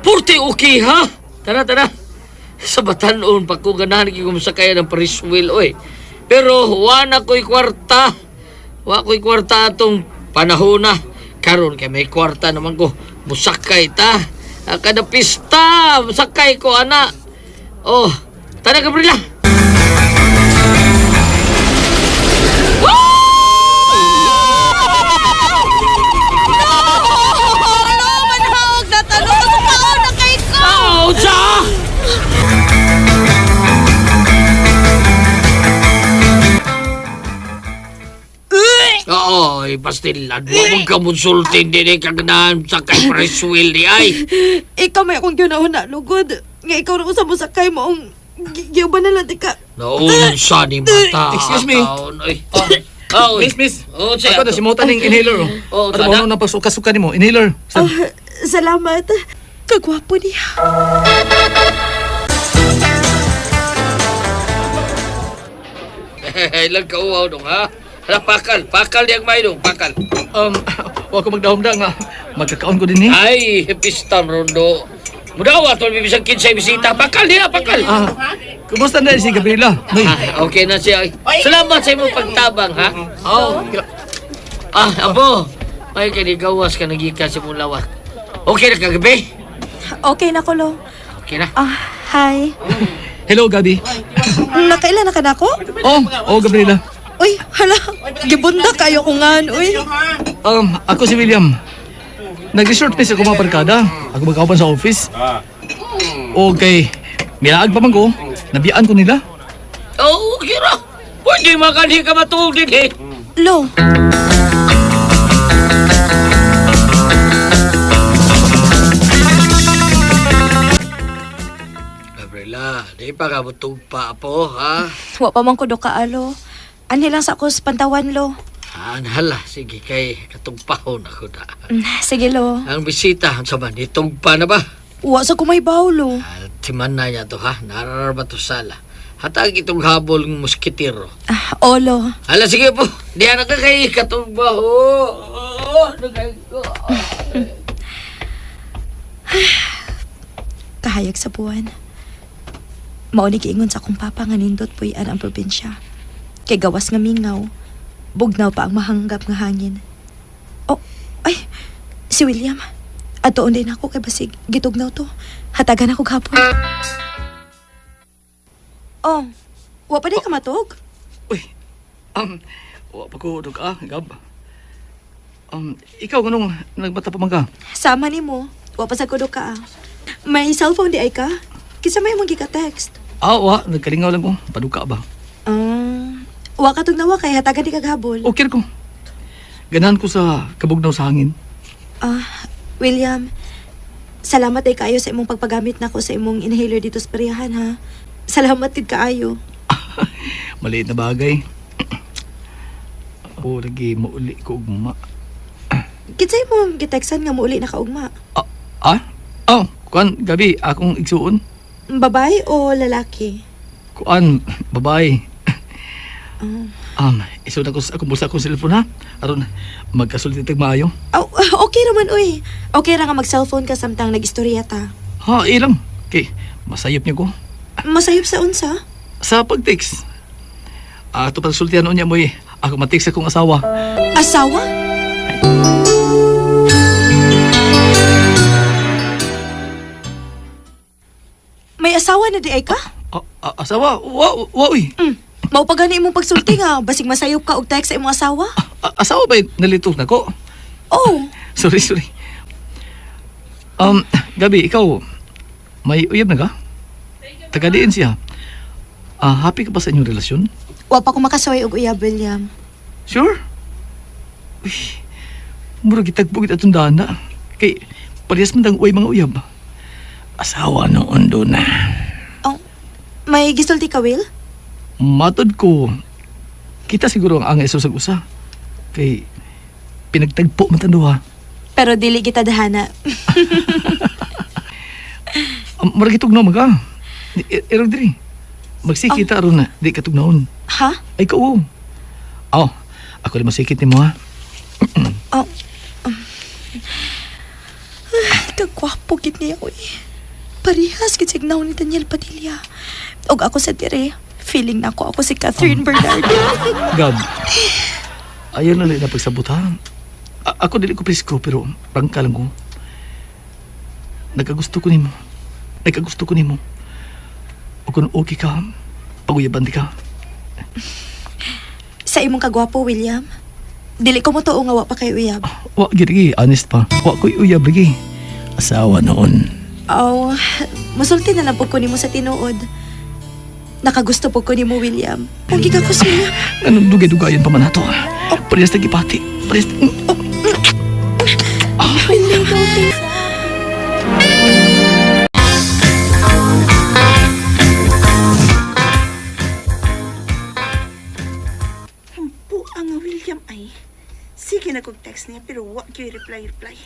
Purti okay, ha? Tara, tara. Sa batanon, pa ko ganahan ko sakay ng pariswel, oy. Pero, wa na ko'y kwarta. Wa ko'y kwarta atong panahon na. Karon kay may kwarta naman ko. Musakay ta. Ah, kada pista, musakay ko, ana. Oh, tara, Gabriela. Oh, sa! Oo, pastilan mo. Huwag ka musulting din eh, kaganahan sa kay Preswell di ay.
Ikaw may akong ginauna, lugod. Nga ikaw na usab mo sakay mo ang giuban na lang di ka.
Naunsa ni mata.
Excuse me.
Kaon, oy. Oh,
Miss, miss.
Oh, siya.
Ako na si Mota ning inhaler.
Oh,
Oh, ano
sana.
mo na pagsuka-suka nimo? Inhaler. Sa
Ah, salamat. Kagwapo niya.
Ilang kauaw dong, ha? Hala, pakal. Pakal diyang may dong, pakal.
wa ko magdahom da nga magkakaon ko din ni.
Ay, pista rondo. Mudawa, tol, bibisang kinsay bisita. Pakal diya, pakal.
Ah, kumusta na si Gabriela? Noy.
Ah, okay na siya. Salamat sa imong pagtabang, ha? Oh. Ah, abo. May kanigawas ka nagikan sa imong lawak. Okay na kagabi?
Okay na ko, lo.
Okay na.
Ah, hi.
Hello, Gabi.
Nakailan na ka na ko?
Oh, oh Gabriela.
Uy, hala. Gibunda kayo ko nga, uy.
Ako si William. Nag-resort pa sa akong mga barkada. Ako magkaupan sa office. Okay. Milaag pa man ko. Nabiyaan ko nila.
Oh, okay ra. Pwede makanhi ka matuog din eh.
Lo.
Gabriela, di pa ka mutugpa po, ha?
Wa pa man ko do kaalo. Anhi lang sa ako sa pantawan, lo.
Anhala, sige kay katugpahon ako na.
Sige, lo.
Ang bisita, ang sama, nitugpa na ba?
Wa sa kumaybaw, lo.
Ah, timan na niya to, ha? Nararaba to sala. Hatag itong habol ng muskitero.
Ah, olo.
Hala, sige po. Di na ka kay katugbaho. Oh, nagay ko.
Kahayag sa buwan. Mao ni giingon sa akong papa nga nindot puy-an ang probinsya. Kay gawas nga mingaw, bugnaw pa ang mahanggap nga hangin. Oh, ay, si William. Atoon din ako kay basig gitugnaw to. Hatagan ako gapon. Oh, wa pa di ka matug?
Uy, wa pa ko dug ah, Gab. Ikaw ganong nagbata pa man ka?
Sama nimo. Wa pa sa kudo ka. Ah. May cellphone di ay ka? Kinsa may imong gika-text?
Ah, wa, nagkalingaw lang ko. Paduka ba?
Wa ka tugnawa kay hatagan di ka ghabol.
Okay ko. Ganahan ko sa kabugnaw sa hangin.
Ah, William, salamat ay kaayo sa imong pagpagamit nako sa imong inhaler dito sa Periyahan, ha. Salamat gid kaayo.
Maliit na bagay. O, lagi mauli ko ugma.
Kinsay mo giteksan nga muuli na kaugma?
Ah? Ah? Oh, kuan, Gabi, akong igsuon.
Babae o lalaki?
Kuan, babae. Isod ako sa akong bulsa akong cellphone ha. Aron magkasulti tag maayo.
Oh, okay raman uy. Okay ra nga mag-cellphone ka samtang nag-istorya ta.
Ha, ilang. Kay masayop niyo ko.
Masayop sa unsa?
Sa pag-text. Ah, ato pagsultihan unya mo eh. Ako matext akong asawa.
Asawa? May asawa na di ay ka?
Ah, ah, asawa? Wa, wa, uy.
Mao pa gani imong pagsulti nga basig masayop ka og text sa imong asawa?
Ah, asawa ba nalito na ko?
Oh,
Sorry, sorry. Gabi, ikaw, may uyab na ka? Taga-diin siya. Ah, happy ka ba sa inyong relasyon?
wa pa ko makasaway og uyab, William.
Sure? Uy, murag gitagpo gid atong dana. Kay, parehas man dang uy mga uyab. Asawa noon doon na.
Oh, may gisulti ka, Will?
Matod ko, kita siguro ang angay sa usa. Kay, pinagtagpo man tang duha.
Pero dili kita dahana.
Murag gitugnaw man ka. Irog diri. Magsikita aron na, di ka tugnaon.
Ha?
Ay, ka oo. Oh, ako rin masikit ni mo ha.
Oh. Ay, kagwapo gid niya, uy. Parehas gid signaw ni Daniel Padilla. Og ako sa dire, feeling na ako ako si Catherine Bernardo.
Gab, ayaw na lang na pagsabot ha. Ako dili ko presko pero prangka lang ko. Nagkagusto ko nimo. Nagkagusto ko nimo. O kung okay ka, paguyaban di ka.
Sa imong kagwapo, William. Dili ko mo tuo nga wa pa kay uyab.
Wa gid honest pa. Wa ko'y uyab lagi. Asawa noon.
Oh, musulti na lang po ko nimo sa tinuod. Nakagusto po ko nimo, William. Pogi ka ko siya.
Anong dugay-dugayan pa man ato? Parehas tagipati. Parehas... Oh.
William, don't
Ang buang nga William ay. Sige na kog text niya pero wa gyud reply reply.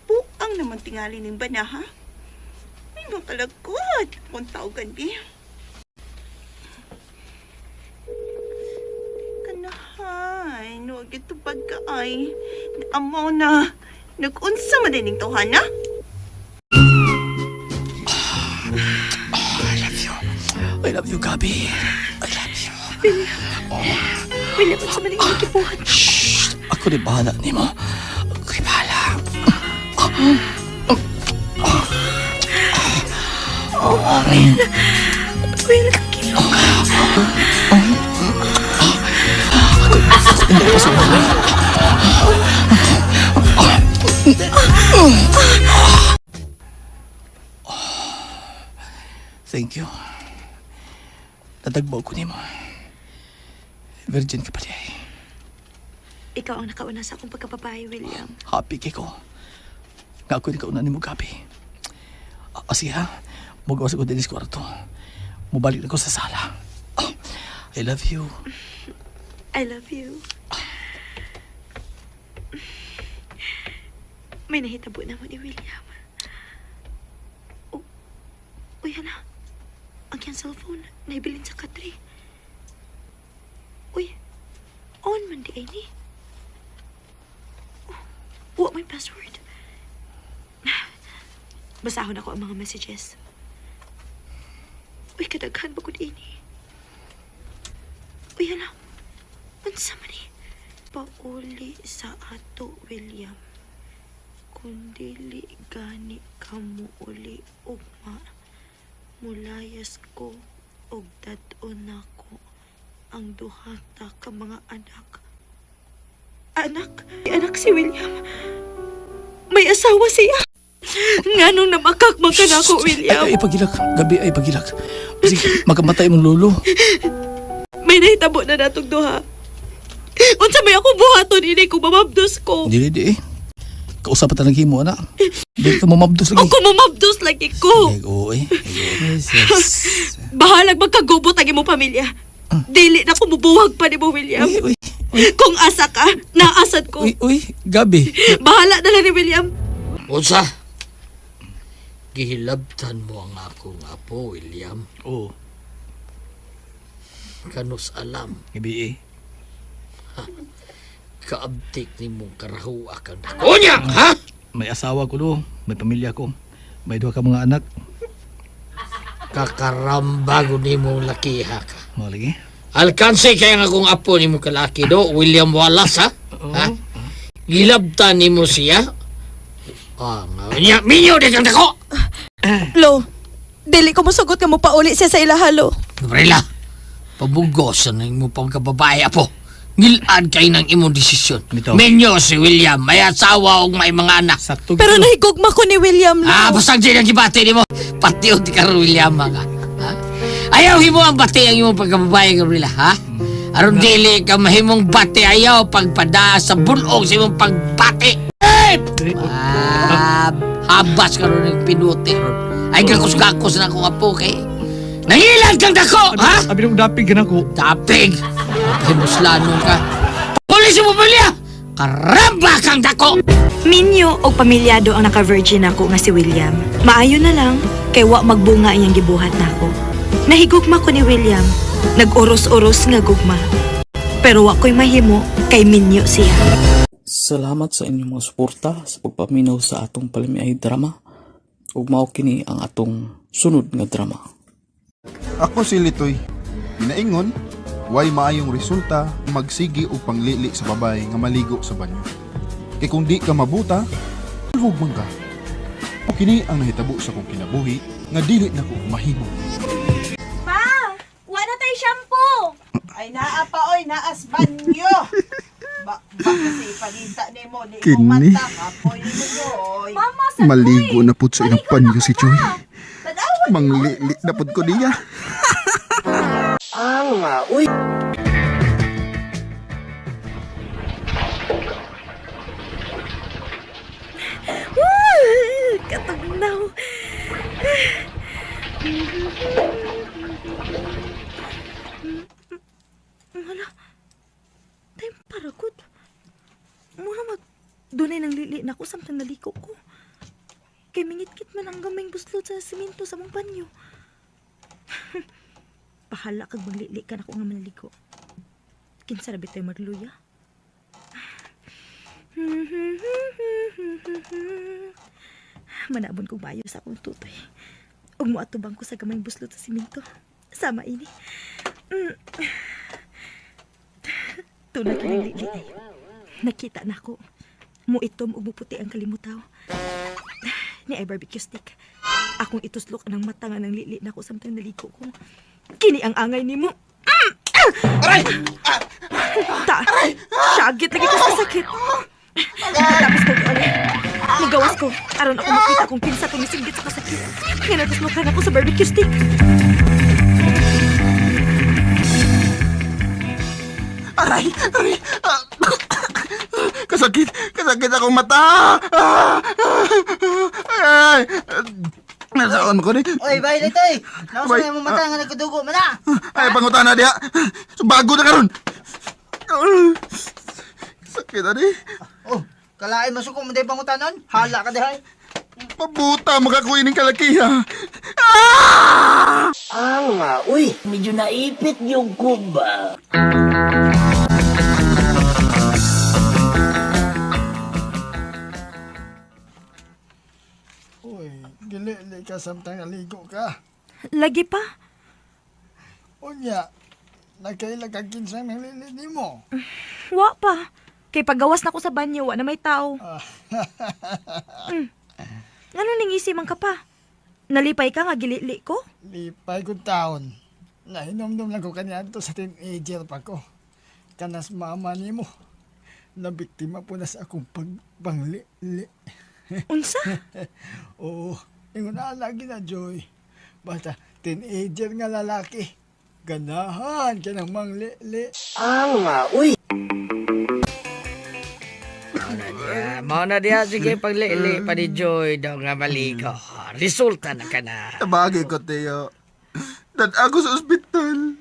Buang naman tingali ning bana ha. Ay makalagkot kung tawagan bi. Kanahay, no gito pagkaay. Amaw na. Nag-unsa man din ning tawhana?
I love you. I love you, Gabi. I love you.
William, unsa man ning imong gibuhat?
Shh! Ako rin bahala nimo. Ako rin bahala.
Will, kilo ka.
Hindi pa sumunod. Thank you. Natagbaw ko nimo. Virgin ka pala eh.
Ikaw ang nakauna sa akong pagkababae, William.
Happy kay ko. Nga ako yung kauna nimo, Gabi. Ah, sige ha. Mugawas ako din sa kwarto. Mubalik na ko sa sala. Ah, I love you.
I love you. May nahitabo na mo ni William. Oh, uy, hala. Ang kiyang cellphone, naibilin sa katre. Uy, on man di ay ni. Oh, wa may password. Basahon ako ang mga messages. Uy, kadaghan ba gud ini? Uy, hala. Unsa man ni? Pauli sa ato, William. Kung dili gani ka mo uli ugma, mulayas ko og dad-on nako ang duha ta ka mga anak. Anak? Anak si William. May asawa siya. Nganong namakak man ka nako, William.
Ay, ay, pagilak. Gabi, ay, pagilak. Sige, makamatay mong lolo.
May nahitabo na natong duha. Unsa may ako buhaton ini kung mamabdos ko.
Dili, di eh. Kausapan talaga mo, anak. Dili ka mamabdos
O
lagi.
kung mamabdos lagi ko.
Ay, oo eh. Yes, yes.
Bahalag magkagubot ang imong pamilya. Dili na ko mubuwag pa nimo, William.
Uy, uy,
Kung asa ka, naasad ko.
uy, uy, Gabi.
Bahala na lang ni William.
Unsa? Gihilabtan mo ang akong apo, William.
Oo.
Kanus alam.
Gabi eh.
Kaabtik ni mong karahuwa kang dako niya, ha?
May asawa ko do, may pamilya ko. May duha ka mga anak.
Kakaramba gud nimo lakiha ka.
Mao lagi.
Alkanse kaya nga kung apo nimo kalaki do, William Wallace, ha? Ha? Gilabtan nimo siya? Ah, nga niya, minyo di kang dako.
Lo, dili ko mosugot nga mopauli siya sa ilahalo.
Gabriela, pabugos sa imo pagkababae apo. Ngilan kay ng imong desisyon.
Bitaw.
Minyo si William, may asawa og may mga anak.
Sakto.
Pero nahigugma ko ni William, Lo.
Ah, basta ang ang gibati nimo. Pati og di ka William ka. Ha? Ayaw himo ang bati ang imong pagkababae, Gabriela, ha? Aron dili ka mahimong bati ayaw pagpada sa bulog sa imong pagbati. Eh! Ah, habas karon ng pinuti ron. Ay gakos-gakos na akong apo kay. Nangilan kang dako, ha?
Abi nung dapig ka na ko.
Tapig! Himuslanong ka. Pulis mo pamilya! Karamba kang dako!
Minyo og pamilyado ang naka-virgin ako nga si William. Maayo na lang kay wa magbunga iyang gibuhat nako. Nahigugma ko ni William. Nag-oros-oros nga gugma. Pero wa ko'y mahimo kay minyo siya.
Salamat sa inyong mga suporta sa pagpaminaw sa atong palamiay drama. Ug mao kini ang atong sunod nga drama.
Ako si Litoy. Ginaingon, way maayong resulta magsigi og panglili sa babae nga maligo sa banyo. Kay kung di ka mabuta, hulhog man ka. O kini ang nahitabo sa kong kinabuhi nga dili nako mahimo.
Pa! Wa na tay shampoo!
Ay naa pa oy, naas banyo. Ba, ba kasi ipangita nimo di
Kini.
mo mata kapoy nimo Joy.
Mama, sa
Maligo na pud sa ilang banyo si Joy.
Tanawa
Manglili na pud ko niya.
Katugnaw. Wala. Time para good. Mura mag... Dunay nang lili na ko samtang naliko ko. Kay mingit-kit man ang gamay buslot sa simento sa mong banyo. Bahala kag maglili ka na ko nga manaligo. Kinsa ra bitay magluya? Manabon kong maayo sa akong tutoy. Ug moatubang ko sa gamayng buslot sa simento. Sama ini. Tunay kining lili ay. Nakita na ko. Muitom ug muputi ang kalimutaw. Ni ay barbecue stick. Akong ituslok ang mata nga nang lili nako samtang naligo ko. Kini ang angay nimo. Aray! Ta! Syagit lagi ko sa sakit. Tapos ko ulit. Magawas ko. Aron ako makita kung kinsa tumisinggit sa kasakit. Nga natuslokan ako sa barbecue stick.
Aray, aray. Ah, kasakit, kasakit akong mata. Ah, ah, ay. Nasaan ko ni?
Oy, bay Litoy. Naunsa
Bay,
na imong mata nga nagkadugo man na?
Ay, pangutana diha. Bago na karon. Ah, sakit ani.
Oh, kalain masuko mo day pangutanon? Hala ka dihay.
Pabuta makakuha ning kalakiha. Ah!
Uy, medyo naipit yung kuba.
Uy, dili li ka samtang naligo ka.
Lagi pa.
Unya, nakaila ka kinsang nanglili nimo.
Wa pa. Kay paggawas na ko sa banyo, wa na may tao. Ngano ning man ka pa? Nalipay ka nga gilili ko?
Lipay ko taon. Nahinomdom lang ko kaniadto sa teenager pa ko. Kanas mama nimo. Nabiktima po na sa akong pagpanglili.
Unsa?
Oo, ingon na lagi na Joy. Basta teenager nga lalaki. Ganahan ka ng manglili.
Mao na diha, sige, paglili pa ni Joy daw nga maligo. Resulta na ka na.
Tabagi ko, Teo. Dad ako sa ospital.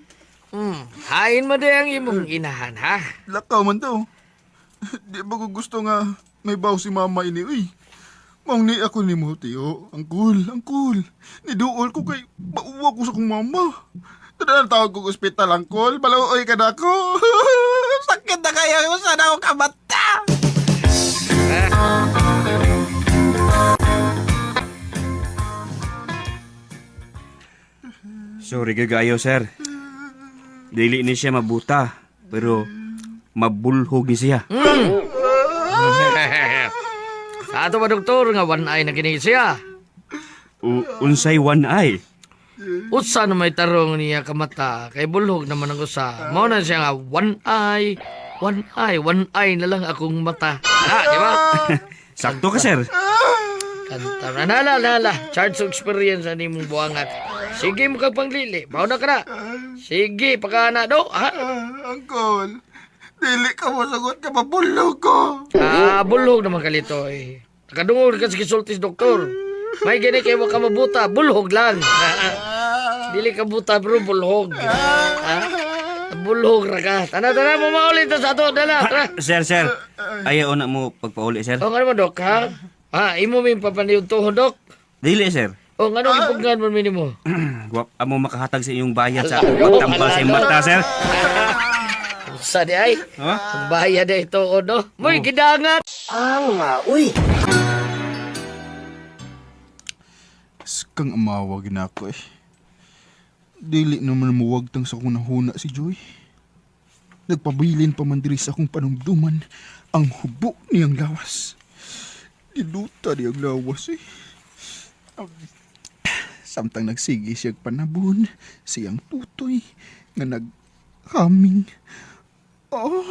Hain mo di ang imong inahan, ha?
Lakaw man to. Di ba ko gusto nga may baw si mama ini, uy. Maong ni ako ni mo, Teo. Ang cool, ang cool. Niduol ko kay mauwa ko sa kong mama. Tara na tawag kong ospital, angkol. Maluoy ka na ako. Sakit na kaya. Usa na ako kamata.
Sorry kaayo, sir. Dili ni siya mabuta, pero mabulhog ni siya.
Sa ato ba, doktor, nga one eye na kini siya.
Unsay one eye?
Usa na may tarong niya kamata, kay bulhog naman ang usa. Mao na siya nga one eye, one eye, one eye na lang akong mata. Ah, di ba?
Sakto ka, sir.
Kanta na nala nala. Charge of experience ani mong buangat. Sige mo kag panglili. Mao na ka na. Sige, pagka do, ha?
Angkol, dili ka mo sagot ka mabulog ko.
Ah, bulhog naman kalito eh. Nakadungog ka sa gisultis, doktor. May gani kay wa ka mabuta, bulhog lang. Dili ka buta bro, bulhog. Ha? Bulhog ra ka. Tana tana mo maulit ta sa ato, dala, tara.
Sir, sir. Ayaw na mo pagpauli, sir.
O ngano mo dok ha? Ha, imo mi papaniyog tuhod dok.
Dili, sir.
O ngano gipugnan mo minimo?
Wa amo makahatag sa inyong bayad sa akong pagtambal sa iyong mata, sir.
Sa di ay.
Ha?
Bayad ay ito no. Moy gidangat.
Skang amawag na ako eh. Dili naman muwagtang sa akong nahuna si Joy. Nagpabilin pa man diri sa akong panumduman ang hubo niyang lawas. Diluta niyang lawas eh. Samtang nagsige siyang panabon, siyang tutoy nga naghaming. Oh,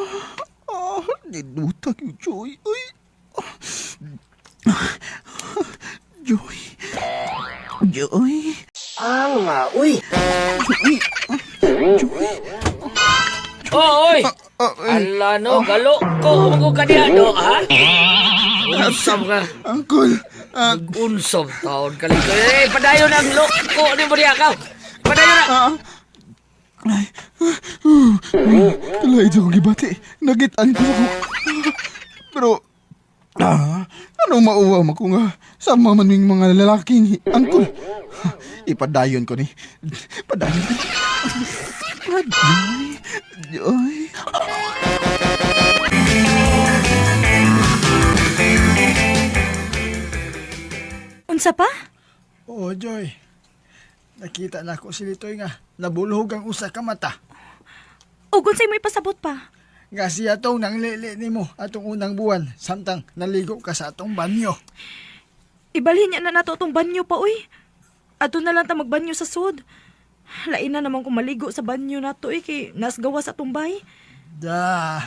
oh, diluta yung Joy. Uy. Oh. Joy. Joy. Ang uy. Joy. Joy.
Oh, oy. Ala no, galo ko ko kaniya do ha. Unsam ka.
Uncle.
Unsam taon ka lito. Eh, padayon ang loko ni mo diha ka. Padayon na.
Ay, kalay sa akong gibati. Nagitaan ko sa akong... Pero, anong mauwa ko nga? Sama man ming mga lalaking, Uncle. Ipadayon ko ni. Padayon ko. Joy. Joy.
Unsa pa?
Oo, Joy. Nakita na ako si Litoy nga nabulhog ang usa ka mata.
Ug unsay mo ipasabot pa?
Nga siya tong nanglili nimo atong unang buwan samtang naligo ka sa atong banyo.
Ibalhin niya na nato atong banyo pa uy. Ato na lang ta magbanyo sa sud. Lain na naman kung maligo sa banyo nato eh, kay nasgawa sa atong bay.
Da.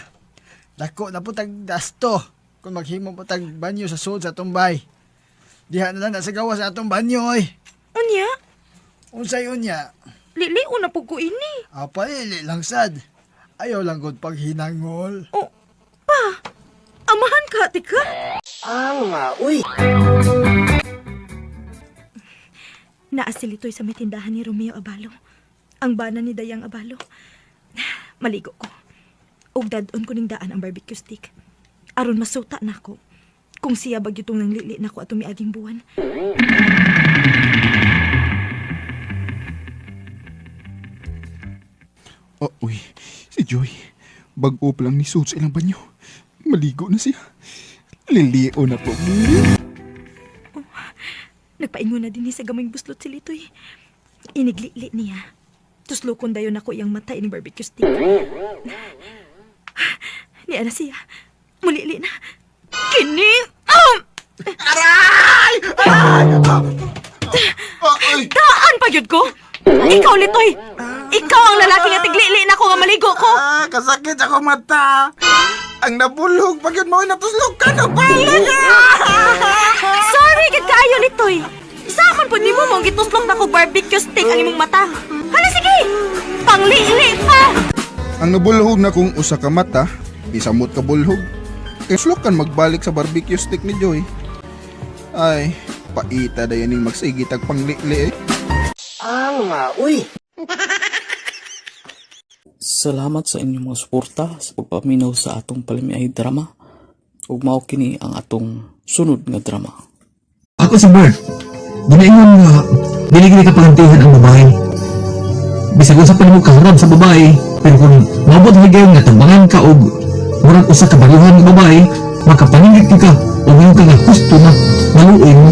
Dako na po tag dasto kung maghimo po tag banyo sa sud sa atong bay. Diha na lang na sa gawas sa atong banyo oy.
Unya,
Unsay unya?
liliw na pug ko ini.
Apa ili lang sad. Ayaw lang gud paghinangol.
Oh, pa. Amahan ka, tika. Naa si Litoy sa may tindahan ni Romeo Abalo. Ang bana ni Dayang Abalo. Maligo ko. Ug dad-on ko ning daan ang barbecue stick. Aron masuta na ako. Kung siya bagyo tong nanglili na ko ato miaging buwan.
Oh, uy, si Joy. Bag-o pa lang ni suot sa ilang banyo. Maligo na siya. Lilio na po.
Nagpaingon na din ni sa gamay buslot si Litoy. Iniglili niya. Tuslokon dayon ako iyang mata ini barbecue stick. Niya na siya. Mulili na. Kini! Ah!
Aray! Ay!
Daan pa gyud ko! Ikaw, Litoy! Ikaw ang lalaki nga tiglili na ako nga maligo ko!
Ah, kasakit ako mata. Ang nabulog pag yun mo natuslog ka na pala.
Sorry gid kaayo, Litoy! Sa man po nimo mong gituslok na ko barbecue stick ang imong mata. Hala sige! Panglili pa!
Ang nabulhog na kung usa ka mata, isamot ka bulhog. Kay kan magbalik sa barbecue stick ni Joy. Ay, paita dayon ning magsige tag panglili eh.
Salamat sa inyong mga suporta sa pagpaminaw sa atong palimiay drama. Ug mao kini ang atong sunod nga drama.
Ako si Bert. Ginaingon nga, dili gini ka pagantihan ang babae.
Bisag unsa pa nimo kaharap sa babae, pero kung maabot higayon nga tambangan ka og murag usa ka baryuhan nga babae, makapaningit ka o ngayon ka nga husto na maluoy mo.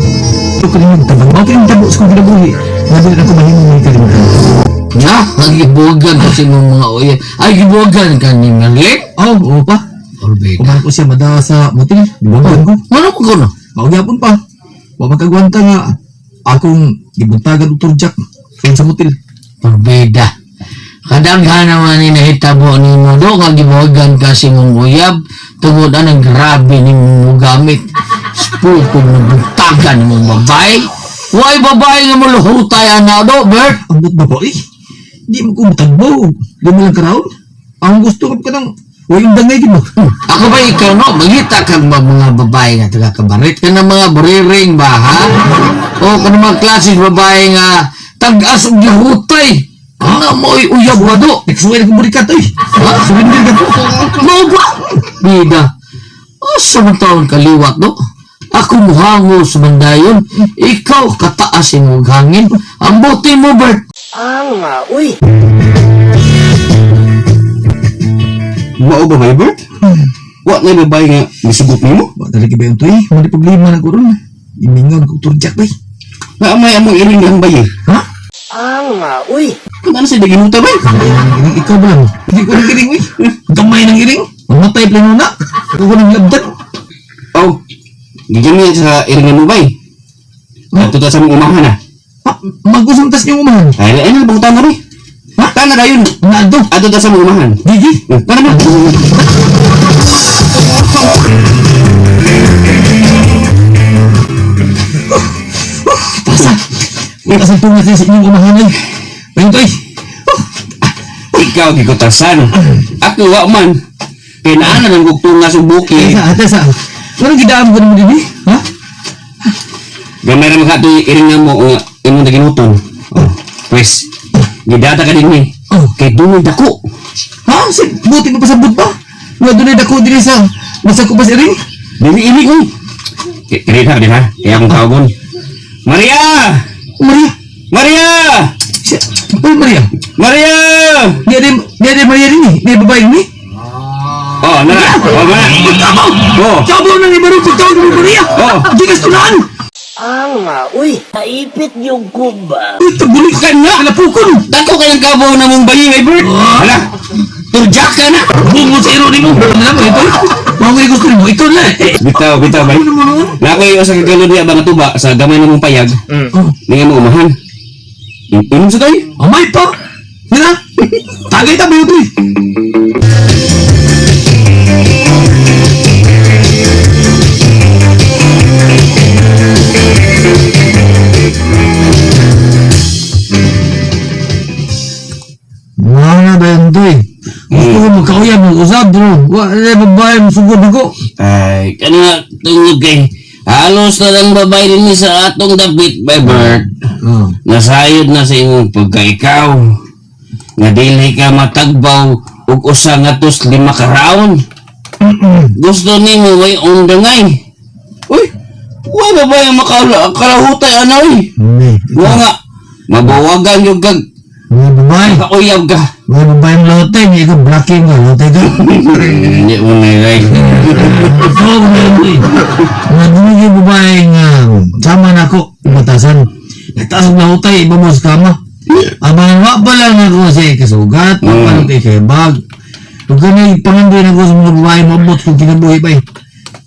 Ito ka rin tabang. Mao kay ang tabo sa kong kinabuhi nga dili na ko mahimo may kalimutan.
Na, gibuwagan kasi mong mga uya. Ay, gibuwagan ka ni Merlin?
Oh, oo pa.
Orbeda.
Kumain ko siya mada sa motel. Gibuwagan ko.
Ano mo ko no?
Mao gyapon pa. Wa magkagwanta nga akong gibuntagan og turjak sa motel.
Orbeda. Kadaghan naman ni nahitabo ni mo do nga gibuwagan ka si mong uyab tungod anang grabe ni mo gamit. Spool kung nabuntagan ni mong babae. Why babae nga muluhutay ana do, Bert?
Ambot ba po eh? Di mo ko mutagbo. Di mo lang karaon. Ang gusto ko kanang wa yung dangay gid mo.
Ako ba ikaw no? Mangita kang mga babae nga taga kabarit ka ng mga buriring ba ha? O ka ng mga klase babae nga tag-as og gihutay. Ano mo'y uyab ba do?
Nagsuway na kong burikat oy.
Ha?
Surrender ka po.
Mao ba? Bida. Asa man taon kaliwat do? Ako muhango sa mandayon, ikaw kataas imong hangin. Ang buti mo, Bert.
Mao ba bay, Bert? Wa na babae nga misugot nimo?
Wa talaga ba yung tuy? Mali problema na ko ron. Imingon ko turjak bay.
Nga may among iring ang bayi.
Ha?
Kung ano sa daginuta bay?
Iring ikaw ba lang? Hindi ko ng iring uy. Gamay ng iring. Mamatay plano na. Ako ko ng labdan.
Oh, gigan niya sa iring mo bay. Ato ta sa mong umahan ah.
Ha? Mag-usang tas niyong umahan.
Ay, ay, ay, bangta na rin.
Ha?
Tana dayon.
Naado.
Ato ta sa mong umahan.
Gigi.
Tara na.
Tasa. Tasa tunga kayo sa inyong umahan ay. Ayun tuy.
Ikaw gikutasan. Ako wa man. Kay naa na nang gugtunga sa bukid.
Tasa, tasa. Anong gidaan ko naman din eh? Ha?
Gamay ra man ka to'y iring nga mo nga imong naginuton. Oh, pwes. Gidata ka din ni.
Oh.
Kay dunay dako.
Ha? Si, buti pa pasabot pa? Nga doon ay dako din sa nasa ko pa si iring?
Dili ini ko. Kiri na din ha. Kaya akong tawagon. Maria!
Maria.
Maria!
Siya. Uy, Maria.
Maria!
Di ada Maria din eh. Di babae ni.
Oh, na. Oh, na.
Tama!
Oh.
Tama na ni Maru pagtawag ni Maria!
Oh.
Di ka tunaan!
Uy, naipit yung kumba.
Uy, tagulik
Ka na!
Kalapukon!
Dako kay ang kabaw na mong bayi ngay Bert. Hala. Turjak ka na.
Bungo sa iro ni mo! Ano na mo ito? Mga nga gusto ni mo, ito na eh!
Bitaw, bitaw bay.
Ano mo noon?
Na ako'y usa ka galon niya ba nga tuba sa gamay na mong payag.
Oh,
Ninga mo umahan. Inom sa tayo.
amay pa! Nila? Tagay ta ba ito eh? Mga ba yun ito eh? Gusto ko magkauya mag-usap bro. Wala babae, masugod ako.
Ay, kani nga tungod kay halos na lang babae din sa atong dapit by Bert.
Oh.
Nasayod na sa imong pagkaikaw. Nga dili ka matagbaw og usa nga tos lima ka round. Gusto nimo way undangay. Uy, wa babae ang makalahutay ana uy.
Hindi.
Wa nga mabawagan yung kag
Mga babae.
kauyab ka.
Mga babae ang lote. Hindi ka blocking ka. Lote ka.
Hindi mo na eh.
Oo, mga Mga dunay yung babae nga sama na ako, batasan. Nagtaas ang lahutay, iba mo sa kama. Amang wa pa lang ako sa kasugat, wa pa lang kay kebag. Kung ganay pangandoy na ko sa mga babae, maabot kong kinabuhi ba eh.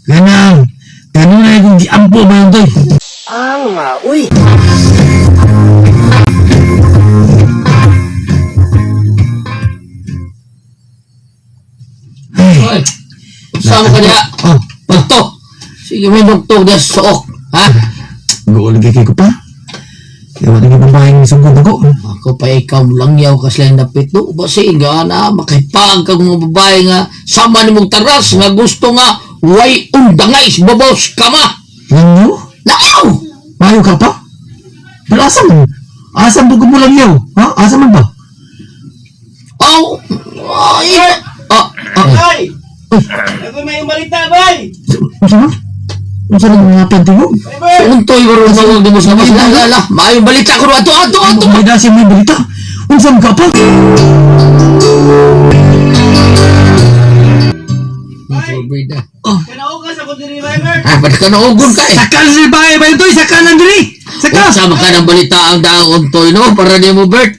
Ganang, kanunay kong giampo ba yun toy?
Oy, saan ka niya?
Oh,
Doktor! Sige, may doktor na suok. Ha?
gool kay ko pa. Kaya wala yung babaeng sugod ako.
Ako pa ikaw langyaw ka sila dapit do. Ba sige na makipag kang mga babae nga sama ni mong taras nga gusto nga way undangay sa babaw sa kama.
Langyo?
Nakaw!
Mayo ka pa? Pero asa mo? Asa mo ko mo langyaw? Ha? Asa man ba?
Aw! Ay! Ah, ah.
Ay! Ako may umalita, bay!
Unsa man? Unsa man mga panty mo?
Untoy ba rin mawag mo sa mas lala? Maayong balita ko ato ato ato.
May dasi may balita. Unsa man ka pa?
Oh. Ah, ba't ka naugon ka eh?
Saka si bae ba ito? Saka lang diri. Saka.
Unsa man ka ng balita ang daang untoy no para nimo Bert.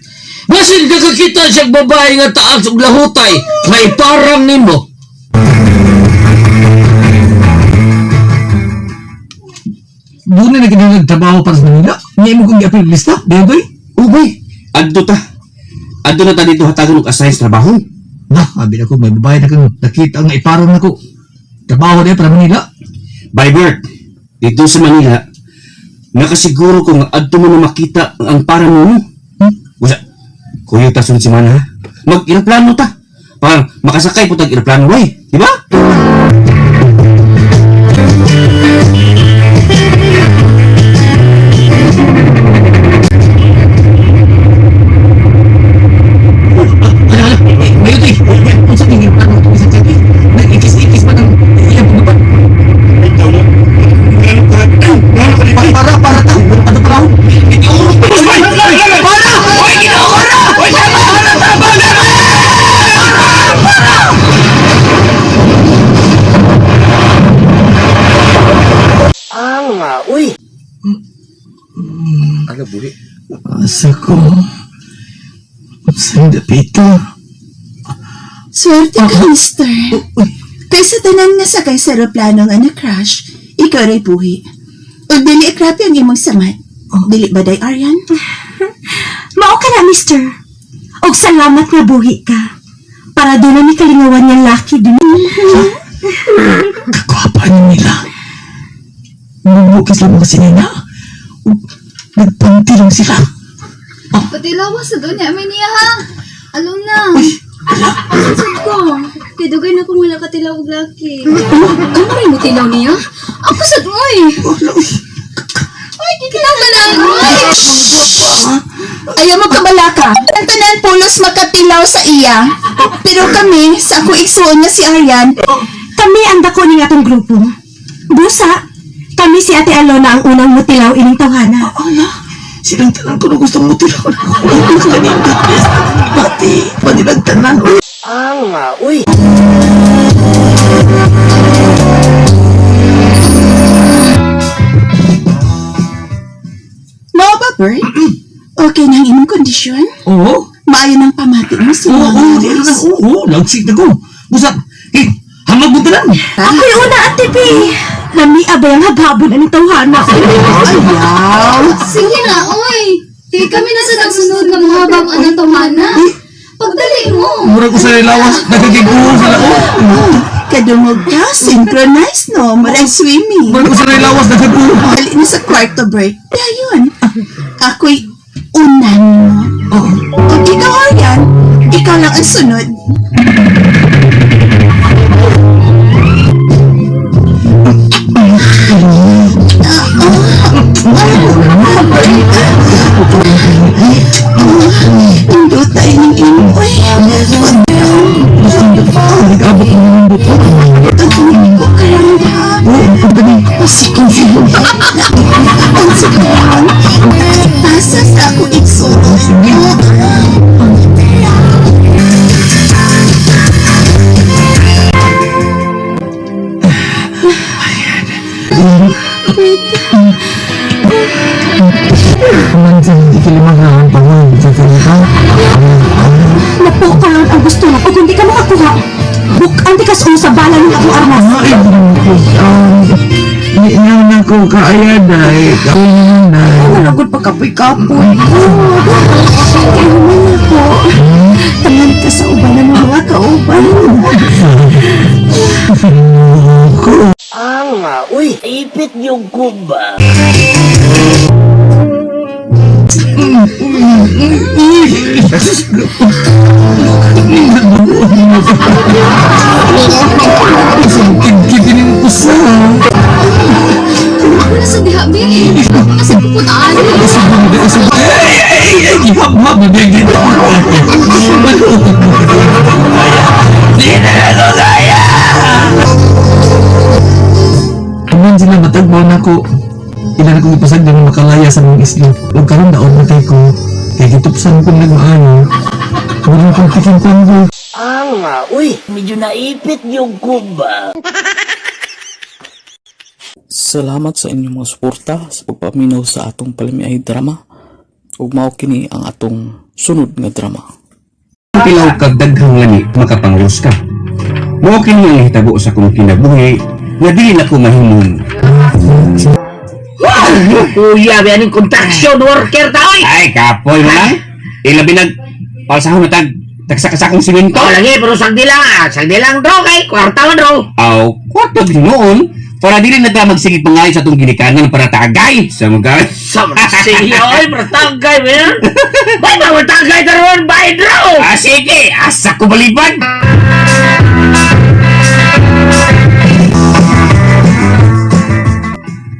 Basin ka kakita siyang babae nga taas ug lahutay, may parang nimo.
Doon na naging nagtrabaho para sa Manila. Niya mo kong giapil lista. Betoy.
Ubay, adto ta. Adto na ta dito hatagon og assign sa trabaho.
Na, abi na ko may babae na kang nakita nga iparang nako. Trabaho na para Manila.
Bye Bert. Dito sa Manila, nakasiguro ko nga adto mo na makita ang parang mo. Hmm? Usa, kuyo ta sunod semana ha. Mag-eroplano ta. Parang makasakay po tag eroplano bay, di ba?
Mayo toy. Unsa ning plano to sa kagi? Nag-ikis-ikis man ang iyang pagbabat. Para para ta. Ano pa raw? Para! Oy, Ginoo ko na! Oy, para ta! Para!
Ano buhi?
Asa ko. Sa dapita.
Swerte ka, mister. Kaysa tanan nga sakay sa eroplano nga na-crash, ikaw ray buhi. Ug dili krapi ang imong samat. Dili ba day, Aryan?
Mao ka na, mister. Og salamat nga buhi ka. Para doon na ni kalingawan nga laki din.
Kagwapa ni nila. Bubukis lang mga sinina. Nagpanti lang sila.
Patilawas sa doon niya, may niya ha. Alam na. Sud ko. Kay dugay na kong wala katilaw og laki. Ano rin mo tilaw niya? Ako sad oy. Ay, kinahanglan na. Ay!
Ayaw mo kabalaka. Ang tanan pulos makatilaw sa iya. Pero kami, sa akong igsuon nga si Aryan,
Kami ang dako ning atong grupo. Busa, kami si Ate Alona ang unang mutilaw ining tawhana.
Ala, silang tanan ko na gustong mutilaw. Wala ko kanina. Pati, panilang tanan.
Mao ba, Bert? Okay na ang imong kondisyon?
Oo.
Maayo ng pamati mo si
Oo, oo, di na. Oo, lagsik na ko. Busa, eh, hamag mo tanan.
Ako'y una, Ate P. Lami abay ang habhabon aning tawhana.
Ayaw!
Sige na, oy. Di kami na sa nagsunod nga muhabang anang tawhana. Pagdali mo.
Mura ko sa lawas, nagkakiguho sa lao.
Kadungog ka, synchronized no, murag swimming.
Mura ko sa lawas, nagkakiguho.
Dali na sa kwarto, Bert. Dayon, ako'y unan mo. Kung ikaw, Aryan, ikaw lang ang sunod. Nindot tayo ng imo, eh.
Nag-abot mo ng buto.
Tagpuin ko karon ha. Ang sigawan. Pasa sa akong igsuon.
Kumansan, hindi ka limang pangon. Sa salita.
Napo karon ang gusto na kung di ka makakuha. Bukan di ka sa bala ng akong armas.
Ay, hindi na na ko kaaya dahil. Kaya na.
Malagod pa kapoy-kapoy ko. Kaya man ako. Tangan ka sa uban ng mga kauban.
Kikinin ko sa.
Ako na sa diha, be. Ako na sa puputaan.
Ay, ay, ay, ihap-hap na bigyan. Di na ako kaya! Aman sila matagbaw na ko. Ilan akong ipasag na makalaya sa mga isla. Huwag karon daon na kay ko.
Kaya gitupsan ko nagmaano. Wala kong tikim ko.
Ah, uy, medyo naipit yung kuba.
Salamat sa inyong mga suporta sa pagpaminaw sa atong palamiay drama. Ug mao kini ang atong sunod nga drama.
Tilaw kag daghang lami makapangros ka. Mao kini ang nahitabo sa akong kinabuhi nga dili na ko mahimong.
Kuya, biyanin construction worker ta, oy!
Ay, kapoy mo lang. Ilabi nag palsahon na tag tagsak-sakong simento.
Oh, lagi, pero sagdi lang ah. Sagdi lang, bro, kay kwarta man, bro.
Aw, kwarto noon para dili na ta magsigig pangayo sa atong ginikanan para tagay sa mga
Sa sige, oy, pero tagay, man. Bay, ba, tagay taron, bay, bro.
Ah, sige, asa ko balibad.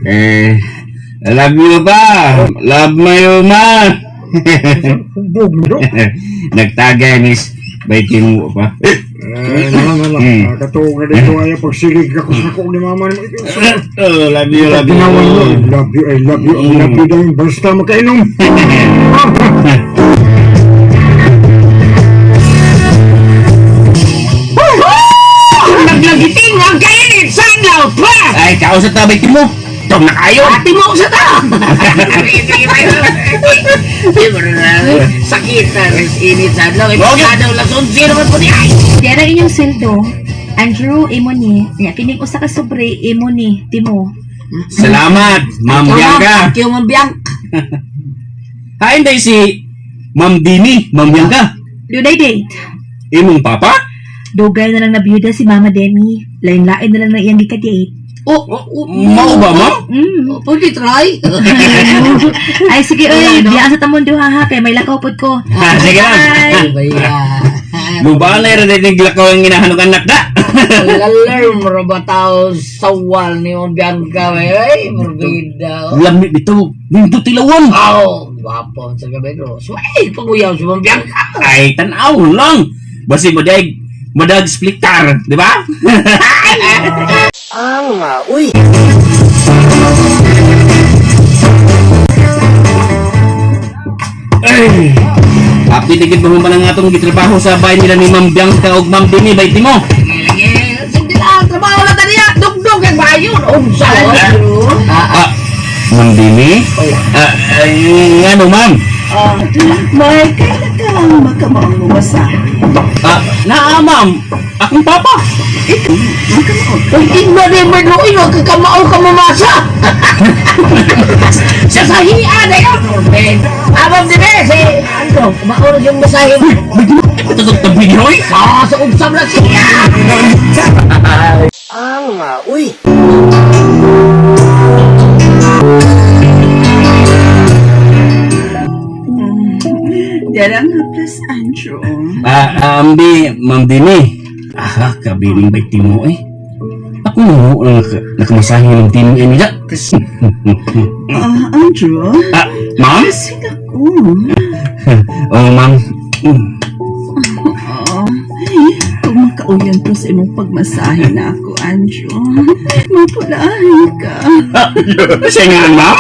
Eh, love you ba? Love mo yun, ma. Nagtagay, miss. Baitin mo pa.
Eh, nalang, nalang. Katuo ka dito ay pagsilig ako sa akong ni mama ni
Oh, love you, love you.
Ginawan mo. I love you, I love you, I love you dahil basta makainom.
Naglagiting ang kainit sa adlaw, pa!
Ay, kausap na baitin mo. Tong na kayo.
Ati mo sa ta! Sakit na init sa adlaw. Ipagkadaw lang 11 naman po niya.
Diyan ang inyong sweldo. Andrew, imo ni. Nya kining usa ka sobre imo ni Timo.
Salamat, Ma'am Bianca.
Thank you, Ma'am Bianca.
Hain day si Ma'am Dini, Ma'am Bianca.
Dunay date.
Imong papa?
Dugay na lang nabiyuda si Mama Demi. Lain-lain na lang na iyang gika-date.
Oh, oh,
Mao ba, ma'am?
Mm.
Pwede try.
Ay sige oy, biya sa tamon duha ha kay may lakaw pod ko.
Ah, sige lang.
Bye.
Mubalay ra din lakaw ang ginahanong anak da.
Alarm roba tao sawal ni Ma'am Bianca. Ay, morbida.
Lami bitaw, nindot tilawan.
Aw, gwapo sa gabi bro. Sway, panguyaw si Ma'am Bianca.
Ay, tanaw lang. Basi madag madag splitar, di ba?
Ah, uy.
Ay. Happy digid mo man ang atong gitrabaho sa bahay nila ni Ma'am Bianca ug Ma'am Dini bay timo.
Sige lang, trabaho na taniya. Dugdug ang bayon. Unsa.
Ah, Ma'am Dini? Ah, ay, ngano ma'am?
May kailan ka makamaong mumasahe?
Ah, naa ma'am. Akong papa.
Ikaw, makamaong.
Uy, tignan ni Merlo, ino, kakamao ka mamasa. Sa sahian, eh. Abang di ba, si Andro, kumaurog yung masahe mo.
Ito sa tabi ni Roy.
Ah, sa usap na siya.
Ah, uy.
Diyan ang haplas, Andrew.
Ah, ambi, Ma'am Dini. Ah, kabiling bay timo eh. Ako mo lang nakamasahe ng timo eh nila.
Ah, Andrew?
Ah, ma'am?
Kasing ako.
Oh, ma'am.
Oo. Kung makauyan ko sa imong pagmasahe na ako, Andrew. Mapulahin ka.
Siya nga, ma'am?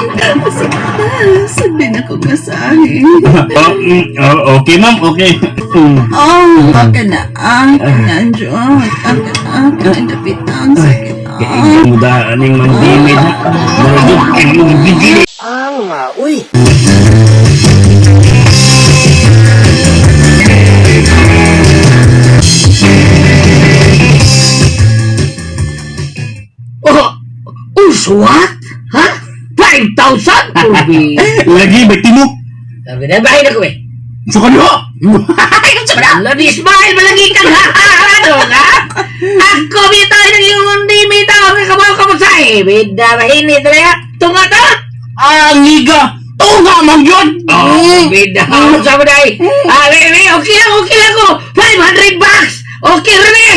Sige na, sundin ako masahe.
Oh, oh, okay, ma'am. Okay.
Oh, ka na. Ah, ka na, Andrew. Ah, ka na, ka na, dapitan. Sige na.
Kaya mo daan ng Ma'am Dini. Maragod, gigil.
Ah, uy.
Oh, uswat? Ha? 5,000? Ubi.
Lagi, bay timo.
Sabi na, bahay na ko eh.
So ka niyo?
Lagi smile, malagi kang ha? Ano ka? Ako bitaw ng iyong di bitaw ang kabaw ka mo sa Bida, mahinit na Tunga ta!
Ah, ngiga. Tunga, ma'am yun.
Oh, bida. Sabi na eh. Ah, baby, okay lang ko. $500! Okay rin eh!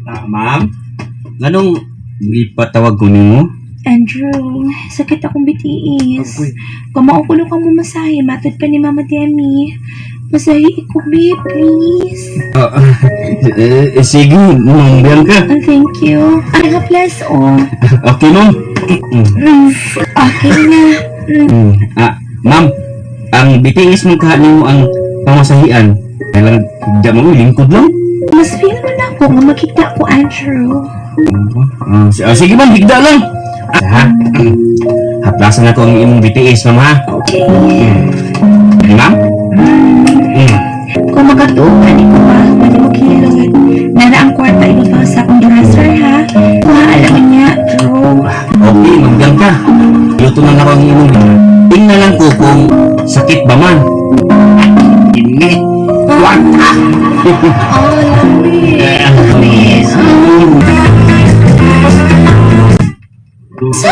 Ah, ma'am? Nganong gipatawag ko nimo?
Andrew, sakit akong bitiis. Kamao ko kang mumasahe, matod pa ni Mama Demi. Masahe ko, babe, please.
Ah, eh, sige, Ma'am Bianca.
Oh, thank you. Ay, bless, oh.
Okay, ma'am.
Okay na.
Ah, ma'am, ang BTS mong kaha nimo ang pamasahian. Kailang higda mo, lingkod lang.
Mas feel mo na ako nga makita ko, Andrew.
Ah, sige ma'am, higda lang. Ah, ha? Haplasan ako ang imong BTS, ma'am ha.
Okay.
Ma'am?
Kung makatuo ka ni ko ba, pwede mo kilot. Nara ang kwarta ibabaw sa akong dresser, ha? Kuha alam niya, Drew.
Okay, ma'am Bianca. Luto na lang ako ang imong. Tingnan lang ko kung sakit ba man. Ini. Kwarta.
Oh, lami. Lami.
Sa?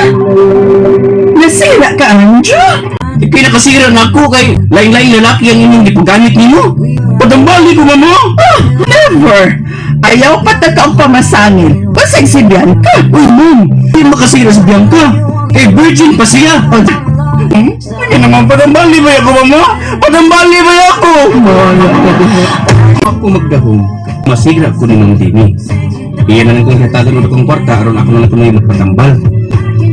Nasira ka, Andrew?
Ipinakasira na ako kay laing-laing lalaki ang inyong gipagamit nimo. Padambali ko mamo.
Ah, never! Ayaw pataka ang pamasangil. Basig si Bianca.
Uy, ma'am, di makasira si Bianca. Kay virgin pa siya.
Eh?
Ano naman, padambali ba ako, mama? Padambali ba ako? Ako magdahom, masigra ko ni Ma'am Dini. Iyan na lang kong hatagan ulit kong kwarta, aron ako na lang kuno'y magpatambal.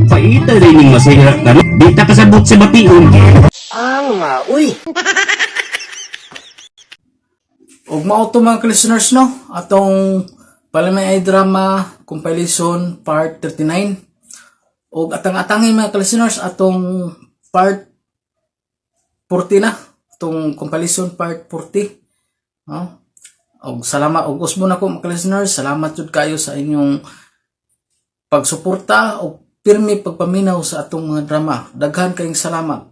Paita rin yung masigra ka, no? Di ta kasabot sa bation.
Ug mao to, mga listeners, no, atong Palamay ay drama compilation part 39. Ug atang-atangin, mga listeners, atong part 40 na, atong compilation part 40. No? Og salamat og usbon ako, mga listeners, salamat jud kayo sa inyong pagsuporta og pirmi pagpaminaw sa atong mga drama. Daghan kayong salamat.